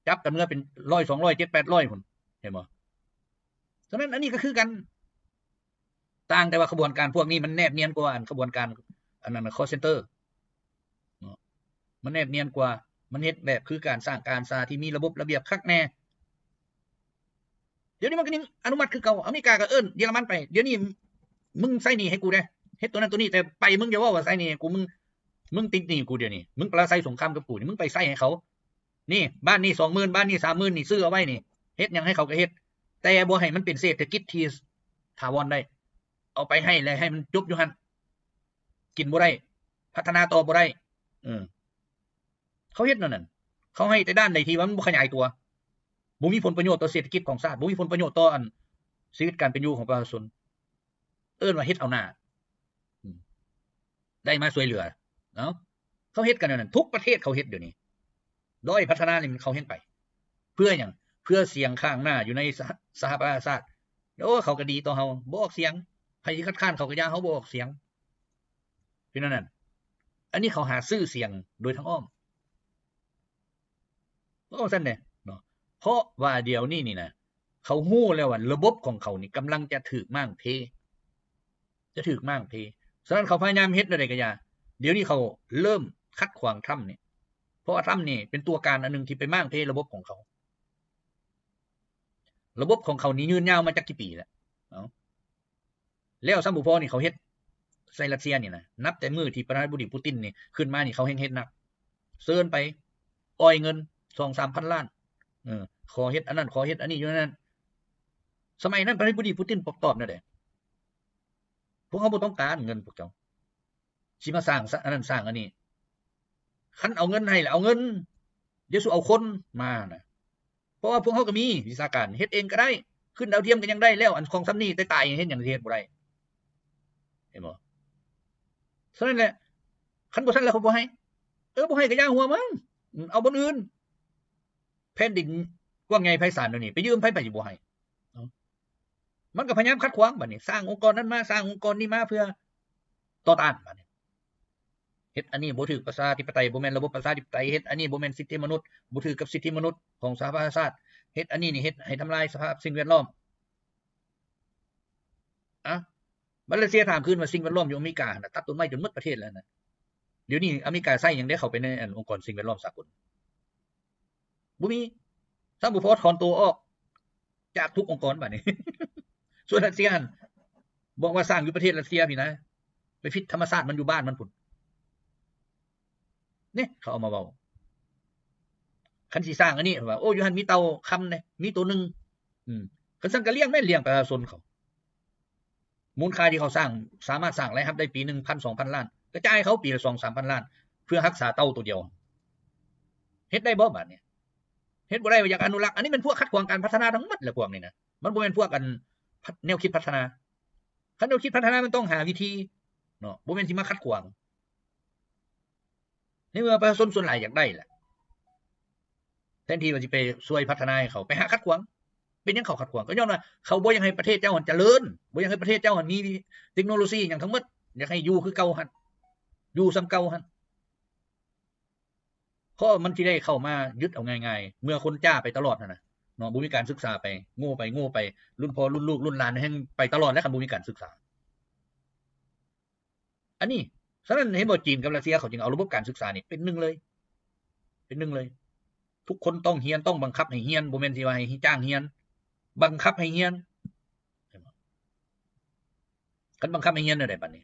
ຈັບກັນເມືອເປັນຮ້ອຍສອງຮ້ອຍ ເຈັດແປດຮ້ອຍພຸ້ນ ເຫັນບໍ່? ສະນັ້ນອັນນີ້ກໍຄືກັນ ຕ່າງແຕ່ວ່າຂະບວນການພວກນີ້ມັນແນບນຽນກວ່າອັນຂະບວນການອັນນັ້ນ call center ເນາະ ມັນແນບນຽນກວ່າ ມັນເຮັດແບບຄືການສ້າງການຊາທີ່ມີລະບົບລະບຽບຄັກແນ່. ດຽວນີ້ມັນກໍຍັງອະນຸມັດຄືເກົ່າ ອາເມລິກາກໍເອີ້ນເຢຍລະມັນໄປ ດຽວນີ້ມຶງໃຊ້ໜີ້ໃຫ້ກູແດ່ ເຮັດໂຕນັ້ນໂຕນີ້ ແຕ່ໄປມຶງຢ່າເວົ້າວ່າໃຊ້ໜີ້ໃຫ້ກູ ມຶງ ມຶງຕິດໜີ້ກູ ດຽວນີ້ ມຶງປະລາໄຊສົງຄາມກັບກູນີ້ ມຶງໄປໃຊ້ໃຫ້ເຂົາ ນີ້ ບ້ານນີ້ສອງໝື່ນ ບ້ານນີ້ສາມໝື່ນ ນີ້ຊື້ເອົາໄວ້ນີ້ ເຮັດຫຍັງໃຫ້ເຂົາກໍເຮັດ ແຕ່ບໍ່ໃຫ້ມັນເປັນເສດຖະກິດທີ່ຖາວອນໄດ້ ເອົາໄປໃຫ້ແລ້ວໃຫ້ມັນຈົບຢູ່ຫັ້ນ ກິນບໍ່ໄດ້ ພັດທະນາຕໍ່ບໍ່ໄດ້ ເອີ ເຂົາເຮັດແນວນັ້ນ ເຂົາໃຫ້ແຕ່ດ້ານໃດທີ່ວ່າມັນບໍ່ຂະຫຍາຍຕົວ ບໍ່ມີຜົນປະໂຫຍດຕໍ່ເສດຖະກິດຂອງຊາດ ບໍ່ມີຜົນປະໂຫຍດຕໍ່ອັນຊີວິດການເປັນຢູ່ຂອງປະຊາຊົນ ເອີ້ນວ່າເຮັດເອົາໜ້າ ອືມ ໄດ້ມາຊ່ວຍເຫຼືອ ເອົ້າ ເຂົາເຮັດກັນແນວນັ້ນ ທຸກປະເທດເຂົາເຮັດດຽວນີ້ ດ້ອຍພັດທະນານີ້ມັນເຂົາແຮ່ງໄປ ເພື່ອຫຍັງ? ເພື່ອສຽງຂ້າງໜ້າຢູ່ໃນສະ ສະຫະປະຊາຊາດ ໂອ້ ເຂົາກໍດີຕໍ່ເຮົາ ບໍ່ອອກສຽງ ໃຜຊິຄັດຄ້ານເຂົາກໍຢ່າ ເຮົາບໍ່ອອກສຽງ ເປັນແນວນັ້ນ ອັນນີ້ເຂົາຫາຊື່ສຽງໂດຍທາງອ້ອມ ເວົ້າຊັ້ນເດ້ເນາະ ເພາະວ່າດຽວນີ້ນີ້ນະ ເຂົາຮູ້ແລ້ວວ່າລະບົບຂອງເຂົານີ້ກຳລັງຈະຖືກມ້າງເພ ຈະຖືກມ້າງເພ ສະນັ້ນເຂົາພະຍາຍາມເຮັດແນວໃດກໍຢ່າ ດຽວນີ້ເຂົາເລີ່ມຂັດຂວາງທຣຳນີ້ ເພາະວ່າທຣຳນີ້ເປັນຕົວການອັນໜຶ່ງທີ່ໄປມ້າງເພລະບົບຂອງເຂົາ ລະບົບຂອງເຂົານີ້ຍືນຍາວມາຈັກກີ່ປີແລ້ວ ເອົ້າ ແລ້ວຊ້ຳບໍ່ພໍນີ້ ເຂົາເຮັດໃສ່ຣັດເຊຍນີ້ນະ ນັບແຕ່ມື້ທີ່ປະທານາທິບໍດີປູຕິນນີ້ຂຶ້ນມານີ້ ເຂົາແຮ່ງເຮັດໜັກ ເຊີນໄປ ອ່ອຍເງິນສອງສາມພັນລ້ານ ເອີ ຂໍເຮັດອັນນັ້ນ ຂໍເຮັດອັນນີ້ຢູ່ນັ້ນ ສະໄໝນັ້ນປະທານາທິບໍດີປູຕິນຕອບແນວໃດ? ພວກເຮົາບໍ່ຕ້ອງການເງິນພວກເຈົ້າ ຊິມາສ້າງ ສ- ອັນນັ້ນສ້າງອັນນີ້ ຄັນເອົາເງິນໃຫ້ລະເອົາເງິນ ຢ່າສູ່ເອົາຄົນມານະ ເພາະວ່າພວກເຮົາກໍມີວິຊາການ ເຮັດເອງກໍໄດ້ ຂຶ້ນດາວທຽມກໍຍັງໄດ້ແລ້ວ ອັນຂອງຊ່ຳນີ້ຕາຍໆ ເຮັດຫຍັງຊິເຮັດບໍ່ໄດ້ ເຫັນບໍ່? ສະນັ້ນແຫຼະ ຄັນບໍ່ຊັ້ນແລ້ວເຂົາບໍ່ໃຫ້ ເອີ ບໍ່ໃຫ້ກໍຢ່າຫົວມັນ ເອົາບ່ອນອື່ນ ແຜ່ນດິນກວ້າງໃຫຍ່ໄພສານແນວນີ້ ໄປຢືມໃຜ ໃຜຊິບໍ່ໃຫ້? ເອົ້າ ມັນກໍພະຍາຍາມຂັດຂວາງ ບາດນີ້ສ້າງອົງກອນນັ້ນມາ ສ້າງອົງກອນນີ້ມາເພື່ອຕໍ່ຕ້ານ ບາດນີ້ ເຮັດອັນນີ້ບໍ່ຖືກປະຊາທິປະໄຕ ບໍ່ແມ່ນລະບົບປະຊາທິປະໄຕ ເຮັດອັນນີ້ບໍ່ແມ່ນສິດທິມະນຸດ ບໍ່ຖືກກັບສິດທິມະນຸດຂອງສະຫະປະຊາຊາດ ເຮັດອັນນີ້ນີ້ເຮັດໃຫ້ທຳລາຍສະພາບສິ່ງແວດລ້ອມ. ອະ ບາດລັດເຊຍຖາມຄືນວ່າສິ່ງແວດລ້ອມຢູ່ອາເມລິກາຫັ້ນນະ ຕັດຕົ້ນໄມ້ຈົນໝົດປະເທດແລ້ວນະ ດຽວນີ້ອາເມລິກາໃຊ້ຫຍັງໄດ້ເຂົ້າໄປໃນອັນອົງກອນສິ່ງແວດລ້ອມສາກົນ? ບໍ່ມີ ຊ້ຳບໍ່ພໍຖອນໂຕອອກຈາກທຸກອົງກອນບາດນີ້ ສ່ວນຣັດເຊຍຫັ້ນ ບອກວ່າສ້າງຢູ່ປະເທດຣັດເຊຍພີ້ນະ ໄປຜິດທຳມະຊາດມັນຢູ່ບ້ານມັນພຸ້ນ ນີ້ເຂົາເອົາມາເວົ້າ ຄັນຊິສ້າງອັນນີ້ວ່າ ໂອ້ ຢູ່ຫັ້ນມີເຕົ່າຄຳເດ້ ມີໂຕໜຶ່ງ ອືມ ຄັນຊັ້ນກໍລ້ຽງແມ່ນລ້ຽງປະຊາຊົນເຂົາ ມູນຄ່າທີ່ເຂົາສ້າງ ສາມາດສ້າງລາຍຮັບໄດ້ປີໜຶ່ງພັນສອງພັນລ້ານ ກະຈ່າຍເຂົາປີລະສອງສາມພັນລ້ານ ເພື່ອຮັກສາເຕົ່າໂຕດຽວ ເຮັດໄດ້ບໍ່ບາດນີ້? ເຮັດບໍ່ໄດ້ ຢາກອະນຸລັກ ອັນນີ້ແມ່ນພວກຂັດຂວາງການພັດທະນາທັງໝົດແຫຼະ ພວກນີ້ນະ ມັນບໍ່ແມ່ນພວກອັນ ແນວຄິດພັດທະນາ ຄັນແນວຄິດພັດທະນາມັນຕ້ອງຫາວິທີເນາະ ບໍ່ແມ່ນຊິມາຂັດຂວາງ ໃນເມື່ອປະຊາຊົນສ່ວນຫຼາຍຢາກໄດ້ລະ ແທນທີ່ວ່າຊິໄປຊ່ວຍພັດທະນາໃຫ້ເຂົາ ໄປຫາຂັດຂວາງ ເປັນຫຍັງເຂົາຂັດຂວາງ? ກໍຍ້ອນວ່າເຂົາບໍ່ຢາກໃຫ້ປະເທດເຈົ້າຫັ້ນຈະເລີນ ບໍ່ຢາກໃຫ້ປະເທດເຈົ້າຫັ້ນມີເຕັກໂນໂລຊີຫຍັງທັງໝົດ ຢາກໃຫ້ຢູ່ຄືເກົ່າຫັ້ນ ຢູ່ສ່ຳເກົ່າຫັ້ນ ເພາະມັນຊິໄດ້ເຂົ້າມາຍຶດເອົາງ່າຍໆ ເມື່ອຄົນຈ້າໄປຕະຫຼອດຫັ້ນນະເນາະ ບໍ່ມີການສຶກສາໄປ ໂງ່ໄປ ໂງ່ໄປ ລຸ້ນພໍ່ລຸ້ນລູກລຸ້ນຫຼານແຮ່ງໄປຕະຫຼອດແລ້ວ ຄັນບໍ່ມີການສຶກສາ ອັນນີ້ ສະນັ້ນເຫັນບໍ່ ຈີນກັບຣັດເຊຍເຂົາຈຶ່ງເອົາລະບົບການສຶກສານີ້ເປັນໜຶ່ງເລີຍ ເປັນໜຶ່ງເລີຍ ທຸກຄົນຕ້ອງຮຽນ ຕ້ອງບັງຄັບໃຫ້ຮຽນ ບໍ່ແມ່ນຊິວ່າໃຫ້ຈ້າງຮຽນ ບັງຄັບໃຫ້ຮຽນ ເຫັນບໍ່? ຄັນບັງຄັບໃຫ້ຮຽນແນວໃດບາດນີ້?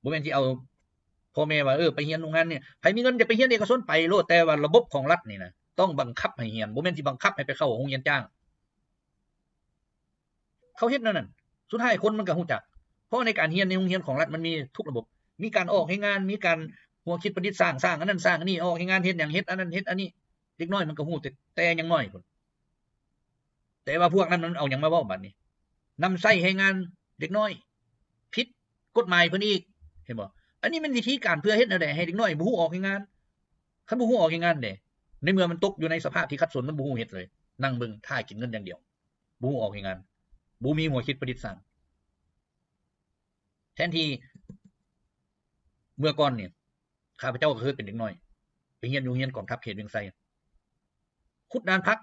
ບໍ່ແມ່ນຊິເອົາພໍ່ແມ່ວ່າ ເອີ ໄປຮຽນໂຮງຮຽນນີ້ ໃຜມີເງິນຈະໄປຮຽນເອກະຊົນໄປໂລດ ແຕ່ວ່າລະບົບຂອງລັດນີ້ນະ ຕ້ອງບັງຄັບໃຫ້ຮຽນ ບໍ່ແມ່ນຊິບັງຄັບໃຫ້ໄປເຂົ້າໂຮງຮຽນຈ້າງ ເຂົາເຮັດແນວນັ້ນ ສຸດທ້າຍຄົນມັນກໍຮູ້ຈັກ ເພາະໃນການຮຽນໃນໂຮງຮຽນຂອງລັດມັນມີທຸກລະບົບ ມີການອອກແຮງງານ ມີການຫົວຄິດປະດິດສ້າງ ສ້າງອັນນັ້ນສ້າງອັນນີ້ ອອກແຮງງານເຮັດຫຍັງ ເຮັດອັນນັ້ນເຮັດອັນນີ້ ເດັກນ້ອຍມັນກໍຮູ້ແຕ່ ແຕ່ຍັງນ້ອຍພຸ້ນ ແຕ່ວ່າພວກນັ້ນມັນເອົາຫຍັງມາເວົ້າບາດນີ້ ນຳໃຊ້ແຮງງານເດັກນ້ອຍ ຜິດກົດໝາຍເພິ່ນອີກ ເຫັນບໍ່? ອັນນີ້ແມ່ນວິທີການເພື່ອເຮັດແນວໃດໃຫ້ເດັກນ້ອຍບໍ່ຮູ້ອອກແຮງງານ ຄັນບໍ່ຮູ້ອອກແຮງງານເດ ໃນເມື່ອມັນຕົກຢູ່ໃນສະພາບທີ່ຂັດສົນ ມັນບໍ່ຮູ້ເຮັດເລີຍ ນັ່ງເບິ່ງຖ້າກິນເງິນຢ່າງດຽວ ບໍ່ຮູ້ອອກແຮງງານ ບໍ່ມີຫົວຄິດປະດິດສ້າງ ແທນທີ່ ເມື່ອກ່ອນນີ້ ຂ້າພະເຈົ້າກໍເຄີຍເປັນເດັກນ້ອຍ ໄປຮຽນຢູ່ໂຮງຮຽນກອງທັບເຂດວຽງໄຊ ຂຸດດານຜັກ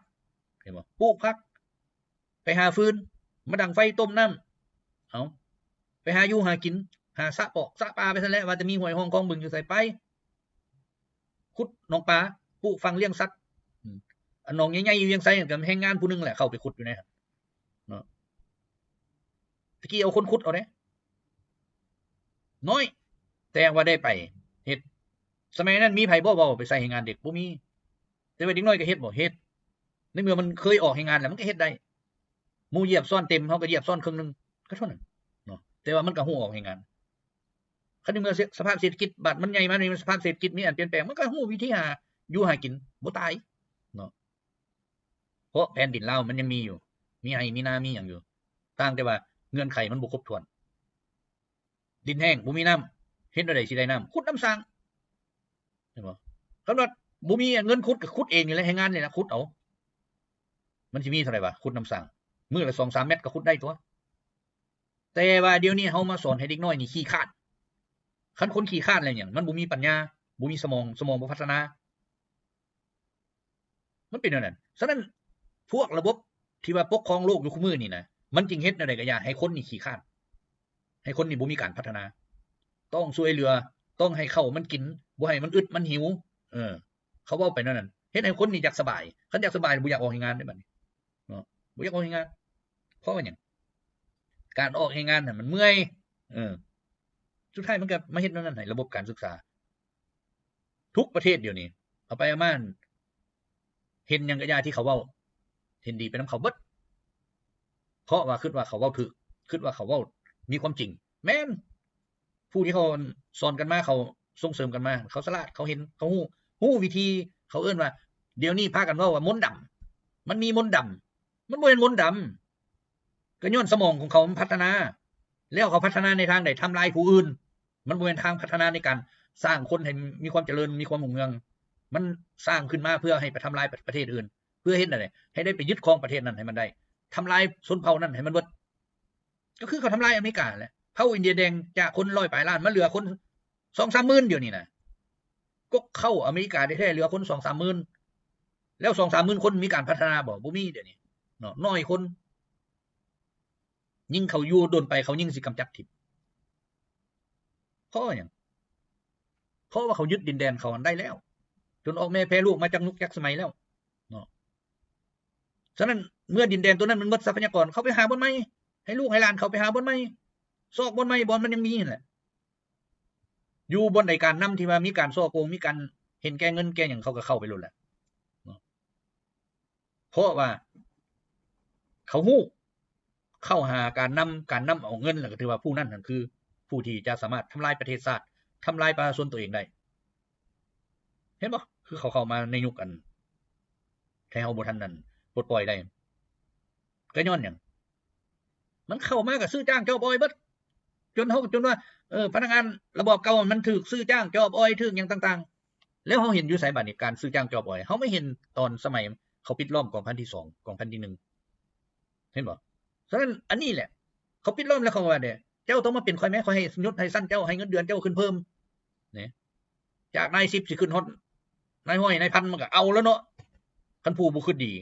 ເຫັນບໍ່? ປູກຜັກ ໄປຫາຟືນ ມາດັງໄຟຕົ້ມນ້ຳ ເອົາ ໄປຫາຢູ່ຫາກິນ ຫາສະປອກສະປາໄປຊັ້ນແຫຼະ ວ່າແຕ່ມີຫ້ວຍຮ່ອງຄອງບຶງຢູ່ໃສໄປ ຂຸດໜອງປາ ປູກຝັງລ້ຽງສັດ ອືມ ອັນໜອງໃຫຍ່ໆຢູ່ວຽງໄຊນັ້ນກໍແຮງງານຜູ້ໜຶ່ງແຫຼະ ເຂົ້າໄປຂຸດຢູ່ໃນຫັ້ນເນາະ ຕະກີ້ເອົາຄົນຂຸດເອົາເດ້ ນ້ອຍ ແຕ່ວ່າໄດ້ໄປເຮັດ ສະໄໝນັ້ນມີໃຜບໍ່ເວົ້າໄປໃສ່ແຮງງານເດັກ ບໍ່ມີ ແຕ່ວ່າເດັກນ້ອຍກໍເຮັດບໍ່ ເຮັດ ໃນເມື່ອມັນເຄີຍອອກແຮງງານແລ້ວ ມັນກໍເຮັດໄດ້ ໝູ່ຢຽບຊ້ອນເຕັມ ເຮົາກໍຢຽບຊ້ອນເຄິ່ງໜຶ່ງ ກໍເທົ່ານັ້ນເນາະ ແຕ່ວ່າມັນກໍຮູ້ອອກແຮງງານ ຄັນໃນເມື່ອສະພາບເສດຖະກິດ ບາດມັນໃຫຍ່ມານີ້ ສະພາບເສດຖະກິດມີອັນປ່ຽນແປງ ມັນກໍຮູ້ວິທີຫາຢູ່ຫາກິນ ບໍ່ຕາຍເນາະ ເພາະແຜ່ນດິນລາວມັນຍັງມີຢູ່ ມີໄຮ່ມີນາ ມີຫຍັງຢູ່ ຕ່າງແຕ່ວ່າເງື່ອນໄຂມັນບໍ່ຄົບຖ້ວນ ດິນແຫ້ງ ບໍ່ມີນ້ຳ ເຮັດແນວໃດຊິໄດ້ນ້ຳ? ຂຸດນ້ຳສ້າງ ເຫັນບໍ່? ຄັນວ່າບໍ່ມີເງິນຂຸດ ກໍຂຸດເອງນີ້ແຫຼະ ແຮງງານນີ້ແຫຼະ ຂຸດເອົາ ມັນຊິມີເທົ່າໃດວະ? ຂຸດນ້ຳສ້າງ ມື້ລະສອງສາມແມັດກໍຂຸດໄດ້ຕົວະ ແຕ່ວ່າດຽວນີ້ເຮົາມາສອນໃຫ້ເດັກນ້ອຍນີ້ຂີ້ຄ້ານ ຄັນຄົນຂີ້ຄ້ານແລ້ວຫຍັງ? ມັນບໍ່ມີປັນຍາ ບໍ່ມີສະໝອງ ສະໝອງບໍ່ພັດທະນາ ມັນເປັນແນວນັ້ນ. ສະນັ້ນ ພວກລະບົບທີ່ວ່າປົກຄອງໂລກຢູ່ຄູ່ມື້ນີ້ນະ ມັນຈຶ່ງເຮັດແນວໃດກໍຢ່າໃຫ້ຄົນນີ້ຂີ້ຄ້ານ ໃຫ້ຄົນນີ້ບໍ່ມີການພັດທະນາ ຕ້ອງຊ່ວຍເຫຼືອ ຕ້ອງໃຫ້ເຂົ້າມັນກິນ ບໍ່ໃຫ້ມັນອຶດມັນຫິວ ເອີ ເຂົາເວົ້າໄປແນວນັ້ນ ເຮັດໃຫ້ຄົນນີ້ຢາກສະບາຍ ຄັນຢາກສະບາຍບໍ່ຢາກອອກແຮງງານເດ້ບັດນີ້ເນາະ ບໍ່ຢາກອອກແຮງງານ ເພາະວ່າຫຍັງ? ການອອກແຮງງານຫັ້ນມັນເມື່ອຍ ເອີ ສຸດທ້າຍມັນກໍມາເຮັດແນວນັ້ນໃຫ້ລະບົບການສຶກສາ ທຸກປະເທດດຽວນີ້ ເອົາໄປເອົາມາ ເຫັນຫຍັງກະຢ່າທີ່ເຂົາເວົ້າ ເຫັນດີໄປນຳເຂົາເບິດ ເພາະວ່າຄິດວ່າເຂົາເວົ້າຖືກ ຄິດວ່າເຂົາເວົ້າມີຄວາມຈິງ ແມ່ນ ຜູ້ທີ່ເຂົາສອນກັນມາ ເຂົາສົ່ງເສີມກັນມາ ເຂົາສະຫຼາດ ເຂົາເຫັນ ເຂົາຮູ້ ຮູ້ວິທີ ເຂົາເອີ້ນວ່າ ດຽວນີ້ພາກັນເວົ້າວ່າມົນດຳ ມັນມີມົນດຳ ມັນບໍ່ແມ່ນມົນດຳ ກໍຍ້ອນສະໝອງຂອງເຂົາມັນພັດທະນາ ແລ້ວເຂົາພັດທະນາໃນທາງໃດ? ທຳລາຍຜູ້ອື່ນ ມັນບໍ່ແມ່ນທາງພັດທະນາໃນການສ້າງຄົນໃຫ້ມີຄວາມຈະເລີນ ມີຄວາມຮຸ່ງເຮືອງ ມັນສ້າງຂຶ້ນມາເພື່ອໃຫ້ໄປທຳລາຍປະ ປະເທດອື່ນ ເພື່ອເຮັດແນວໃດ? ໃຫ້ໄດ້ໄປຍຶດຄອງປະເທດນັ້ນໃຫ້ມັນໄດ້ ທຳລາຍຊົນເຜົ່ານັ້ນໃຫ້ມັນເບິດ ກໍຄືເຂົາທຳລາຍອາເມລິກາແຫຼະ ເຜົ່າອິນເດຍແດງຈາກຄົນຮ້ອຍປາຍລ້ານ ມາເຫຼືອຄົນສອງສາມໝື່ນ ດຽວນີ້ນະ ກົກເຄົ້າອາເມລິກາແທ້ໆ ເຫຼືອຄົນສອງສາມໝື່ນ ແລ້ວສອງສາມໝື່ນຄົນມີການພັດທະນາບໍ່? ບໍ່ມີ ດຽວນີ້ເນາະ ໜ້ອຍຄົນ ຍິ່ງເຂົາຢູ່ດົນໄປ ເຂົາຍິ່ງຊິກຳຈັດຖິ້ມ ເພາະຫຍັງ? ເພາະວ່າເຂົາຍຶດດິນແດນເຂົາຫັ້ນໄດ້ແລ້ວ ຈົນອອກແມ່ແຜ່ລູກມາຈັກຍຸກຈັກສະໄໝແລ້ວເນາະ ສະນັ້ນ ເມື່ອດິນແດນໂຕນັ້ນມັນໝົດຊັບພະຍາກອນ ເຂົາໄປຫາບ່ອນໃໝ່ ໃຫ້ລູກໃຫ້ຫຼານເຂົາໄປຫາບ່ອນໃໝ່ ຊອກບ່ອນໃໝ່ ບ່ອນມັນຍັງມີຫັ້ນແຫຼະ ຢູ່ບ່ອນໃດການນຳທີ່ວ່າມີການສໍ້ໂກງ ມີການເຫັນແກ່ເງິນແກ່ຫຍັງ ເຂົາກໍເຂົ້າໄປໂລດແຫຼະເນາະ ເພາະວ່າເຂົາຮູ້ ເຂົ້າຫາການນຳ ການນຳເອົາເງິນ ແລ້ວກໍຖືວ່າຜູ້ນັ້ນຫັ້ນຄືຜູ້ທີ່ຈະສາມາດທຳລາຍປະເທດຊາດ ທຳລາຍປະຊາຊົນຕົວເອງໄດ້ ເຫັນບໍ່? ຄືເຂົາເຂົ້າມາໃນຍຸກອັນ ທີ່ເຮົາບໍ່ທັນນັ້ນປົດປ່ອຍໄດ້ ກໍຍ້ອນຫຍັງ? ມັນເຂົ້າມາກໍຊື້ຈ້າງຈອບອອຍເບິດ ຈົນເຮົາ ຈົນວ່າ ເອີ ພະນັກງານລະບອບເກົ່າມັນຖືກຊື້ຈ້າງຈອບອອຍ ຖືກຫຍັງຕ່າງໆ ແລ້ວເຮົາເຫັນຢູ່ໃສບາດນີ້ ການຊື້ຈ້າງຈອບອອຍ? ເຮົາມາເຫັນຕອນສະໄໝເຂົາປິດລ້ອມກອງພັນທີສອງ ກອງພັນທີໜຶ່ງ ເຫັນບໍ່? ສະນັ້ນ ອັນນີ້ແຫຼະ ເຂົາປິດລ້ອມແລ້ວເຂົາວ່າເດ້ ເຈົ້າຕ້ອງມາເປັນຂ້ອຍແມ້ ຂ້ອຍໃຫ້ຍົດໃຫ້ຊັ້ນເຈົ້າ ໃຫ້ເງິນເດືອນເຈົ້າຂຶ້ນເພີ່ມ ນີ້ ຈາກນາຍສິບຊິຂຶ້ນຮອດນາຍຮ້ອຍ ນາຍພັນ ມັນກໍເອົາແລ້ວເນາະ ຄັນຜູ້ບໍ່ຄິດດີ.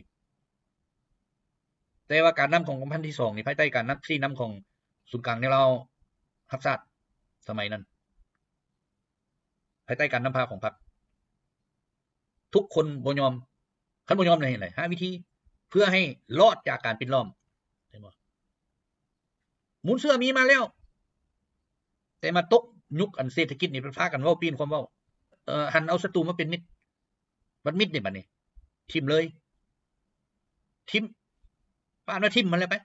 ແຕ່ວ່າການນຳຂອງກອງພັນທີສອງນີ້ ພາຍໃຕ້ການນຳ ຊີ້ນຳຂອງສູນກາງແນວລາວຮັກຊາດສະໄໝນັ້ນ ພາຍໃຕ້ການນຳພາຂອງພັກ ທຸກຄົນບໍ່ຍອມ ຄັນບໍ່ຍອມແລ້ວເຮັດໃດ? ຫາວິທີເພື່ອໃຫ້ລອດຈາກການປິດລ້ອມ ເຫັນບໍ່? ມູນເຊື້ອມີມາແລ້ວ ແຕ່ມາຕົກຍຸກອັນເສດຖະກິດນີ້ ເພິ່ນພາກັນເວົ້າ ປີ້ນຄວາມເວົ້າ ເອີ ຫັນເອົາສັດຕູມາເປັນມິດ ບັດມິດນີ້ ບັດນີ້ຖິ້ມເລີຍ ຖິ້ມ ປານວ່າຖິ້ມມັນແລ້ວໄປ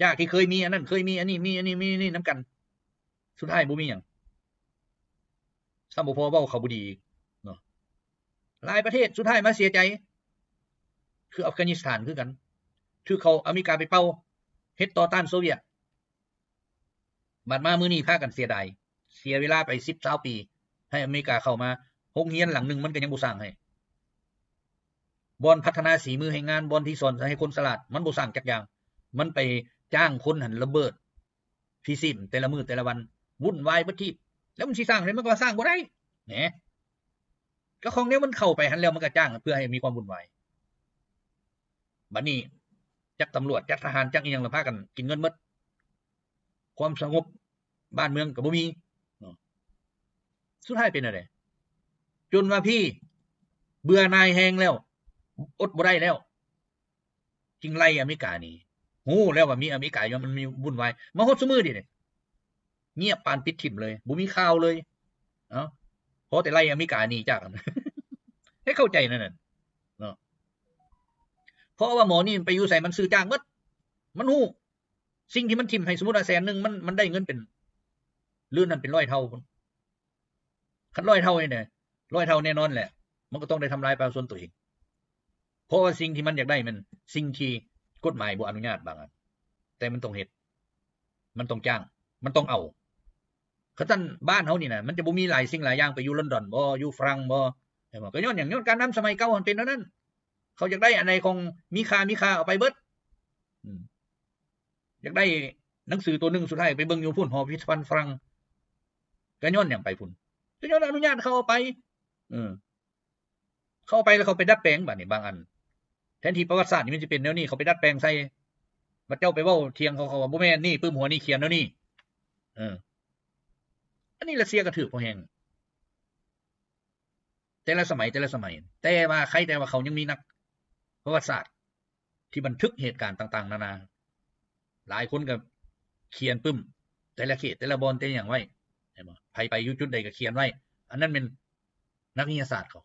ຈາກທີ່ເຄີຍມີອັນນັ້ນ ເຄີຍມີອັນນີ້ ມີອັນນີ້ ມີອັນນີ້ນຳກັນ ສຸດທ້າຍບໍ່ມີຫຍັງ ຊ້ຳບໍ່ພໍເວົ້າເຂົາບໍ່ດີອີກເນາະ ຫຼາຍປະເທດສຸດທ້າຍມາເສຍໃຈ ຄືອັຟການິສຖານຄືກັນ ຖືກເຂົາ ອາເມລິກາໄປເປົ່າ ເຮັດຕໍ່ຕ້ານໂຊວຽດ ບາດມາມື້ນີ້ພາກັນເສຍດາຍ ເສຍເວລາໄປສິບຊາວປີ ໃຫ້ອາເມລິກາເຂົ້າມາ ໂຮງຮຽນຫຼັງໜຶ່ງມັນກໍຍັງບໍ່ສ້າງໃຫ້ ບ່ອນພັດທະນາສີມືແຮງງານ ບ່ອນທີ່ສອນໃຫ້ຄົນສະຫຼາດ ມັນບໍ່ສ້າງຈັກຢ່າງ ມັນໄປຈ້າງຄົນຫັ້ນລະເບີດ ພີຊີມ ແຕ່ລະມື້ແຕ່ລະວັນ ວຸ່ນວາຍເບິດທີບ ແລ້ວມັນຊິສ້າງໄດ້ ມັນກໍວ່າສ້າງບໍ່ໄດ້ແໜ ກໍຂອງແນວມັນເຂົ້າໄປຫັ້ນແລ້ວ ມັນກໍຈ້າງເພື່ອໃຫ້ມີຄວາມວຸ່ນວາຍ ບັດນີ້ ຈັກຕຳຫຼວດ ຈັກທະຫານ ຈັກອີ່ຫຍັງລະພາກັນກິນເງິນໝົດ ຄວາມສະຫງົບບ້ານເມືອງກໍບໍ່ມີເນາະ. ສຸດທ້າຍເປັນແນວໃດ? ຈົນວ່າພີ້ເບື່ອໜ່າຍແຮງແລ້ວ ອົດບໍ່ໄດ້ແລ້ວ ຈຶ່ງໄລ່ອາເມລິກາໜີ. ຮູ້ແລ້ວວ່າມີອາເມລິກາຢູ່ ມັນມີວຸ່ນວາຍ ມາຮອດຊຸມື້ນີ້ ງຽບປານປິດຖິ້ມເລີຍ ບໍ່ມີຂ່າວເລີຍ. ເອົ້າ ພໍແຕ່ໄລ່ອາເມລິກາໜີຈາກ ໃຫ້ເຂົ້າໃຈແນວນັ້ນເນາະ ເພາະວ່າໝໍນີ້ໄປຢູ່ໃສມັນຊື່ຈ້າງໝົດ ມັນຮູ້ ສິ່ງທີ່ມັນຖິ້ມໃຫ້ ສົມມຸດວ່າແສນໜຶ່ງ ມັນ ມັນໄດ້ເງິນເປັນ ຫຼືນັ້ນເປັນຮ້ອຍເທົ່າພຸ້ນ. ຄັນຮ້ອຍເທົ່ານີ້ນະ ຮ້ອຍເທົ່າແນ່ນອນແຫຼະ ມັນກໍຕ້ອງໄດ້ທຳລາຍປະຊາຊົນຕົວເອງ ເພາະວ່າສິ່ງທີ່ມັນຢາກໄດ້ແມ່ນສິ່ງທີ່ກົດໝາຍບໍ່ອະນຸຍາດບາງອັນ ແຕ່ມັນຕ້ອງເຮັດ ມັນຕ້ອງຈ້າງ ມັນຕ້ອງເອົາ. ຄັນຊັ້ນບ້ານເຮົານີ້ນະ ມັນຈະບໍ່ມີຫຼາຍສິ່ງຫຼາຍຢ່າງໄປຢູ່ລອນດອນບໍ ຢູ່ຝຣັ່ງບໍ ແມ່ນບໍ່? ກໍຍ້ອນຫຍັງ? ຍ້ອນການນຳສະໄໝເກົ່າຫັ້ນເປັນແນວນັ້ນ ເຂົາຢາກໄດ້ອັນໃດຂອງມີຄ່າ ມີຄ່າເອົາໄປເບິດ ອືມ ຢາກໄດ້ໜັງສືໂຕໜຶ່ງ ສຸດທ້າຍໄປເບິ່ງຢູ່ພຸ້ນ ຫໍພິພິທະພັນຝຣັ່ງ ກໍຍ້ອນຫຍັງໄປພຸ້ນ? ກໍຍ້ອນອະນຸຍາດເຂົາເອົາໄປ ເອີ ເຂົາເອົາໄປແລ້ວເຂົາໄປດັດແປງ ບາດນີ້ບາງອັນ ແທນທີ່ປະຫວັດສາດນີ້ມັນຊິເປັນແນວນີ້ ເຂົາໄປດັດແປງໃສ່ ບັດເຈົ້າໄປເວົ້າຖຽງເຂົາ ເຂົາວ່າບໍ່ແມ່ນ ນີ້ປຶ້ມຫົວນີ້ຂຽນແນວນີ້ ເອີ ອັນນີ້ລັດເຊຍກໍຖືກພໍແຮງ ແຕ່ລະສະໄໝ ແຕ່ລະສະໄໝ ແຕ່ວ່າໃຄແຕ່ວ່າເຂົາຍັງມີນັກປະຫວັດສາດທີ່ບັນທຶກເຫດການຕ່າງໆນານາ ຫຼາຍຄົນກໍຂຽນປຶ້ມແຕ່ລະເຂດ ແຕ່ລະບ່ອນ ແຕ່ຫຍັງໄວ້ ເຫັນບໍ່? ໃຜໄປຢູ່ຈຸດໃດກໍຂຽນໄວ້ ອັນນັ້ນແມ່ນນັກວິທະຍາສາດເຂົາ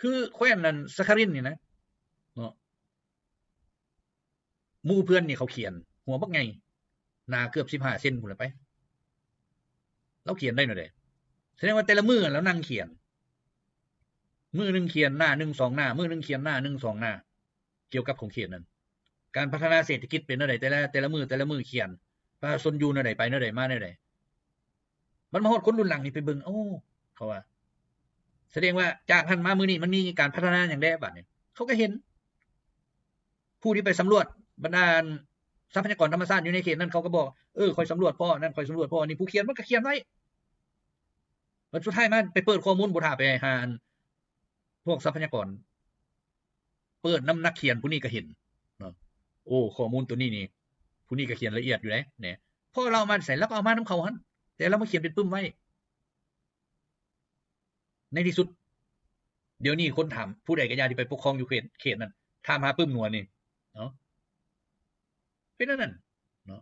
ຄືແຂວນນັ້ນ ສາຄາລິນນີ້ນະເນາະ ໝູ່ເພື່ອນນີ້ເຂົາຂຽນ ຫົວບັກໃຫຍ່ ໜາເກືອບສິບຫ້າເຊັນພຸ້ນລະໄປ ລາວຂຽນໄດ້ແນວໃດ? ສະແດງວ່າແຕ່ລະມື້ລາວນັ່ງຂຽນ ມື້ໜຶ່ງຂຽນໜ້າໜຶ່ງສອງໜ້າ ມື້ໜຶ່ງຂຽນໜ້າໜຶ່ງສອງໜ້າ ກ່ຽວກັບຂົງເຂດນັ້ນ ການພັດທະນາເສດຖະກິດເປັນແນວໃດ ແຕ່ລະ ແຕ່ລະມື້ ແຕ່ລະມື້ຂຽນ ປະຊາຊົນຢູ່ແນວໃດ ໄປແນວໃດ ມາແນວໃດ ມັນມາຮອດຄົນລຸ້ນຫຼັງນີ້ໄປເບິ່ງ ໂອ້ ເຂົາວ່າ ສະແດງວ່າຈາກຫັ້ນມາມື້ນີ້ມັນມີການພັດທະນາຫຍັງແດ່ບາດນີ້ ເຂົາກໍເຫັນ ຜູ້ທີ່ໄປສຳຫຼວດບັນດາ ອັນ ຊັບພະຍາກອນທຳມະຊາດຢູ່ໃນເຂດນັ້ນ ເຂົາກໍບອກ ເອີ ຂ້ອຍສຳຫຼວດພໍ້ນັ້ນ ຂ້ອຍສຳຫຼວດພໍ້ນີ້ ຜູ້ຂຽນມັນກໍຂຽນໄວ້ ບັດສຸດທ້າຍມາໄປເປີດຂໍ້ມູນ ບໍ່ຖ້າໄປຫາ ອັນ ພວກຊັບພະຍາກອນ ເປີດນຳນັກຂຽນຜູ້ນີ້ກໍເຫັນເນາະ ໂອ້ ຂໍ້ມູນໂຕນີ້ນີ້ ຜູ້ນີ້ກໍຂຽນລະອຽດຢູ່ເດ້ ເພາະລາວເອົາມາແຕ່ໃສ ລາວກໍເອົາມານຳເຂົາຫັ້ນ ແຕ່ລາວມາຂຽນເປັນປຶ້ມໄວ້. ໃນທີ່ສຸດ ດຽວນີ້ຄົນຖາມ ຜູ້ໃດກໍຢ່າທີ່ໄປປົກຄອງຢູ່ເຂດ ເຂດນັ້ນ ຖາມຫາປຶ້ມໜວນນີ້ເນາະ ເປັນອັນນັ້ນເນາະ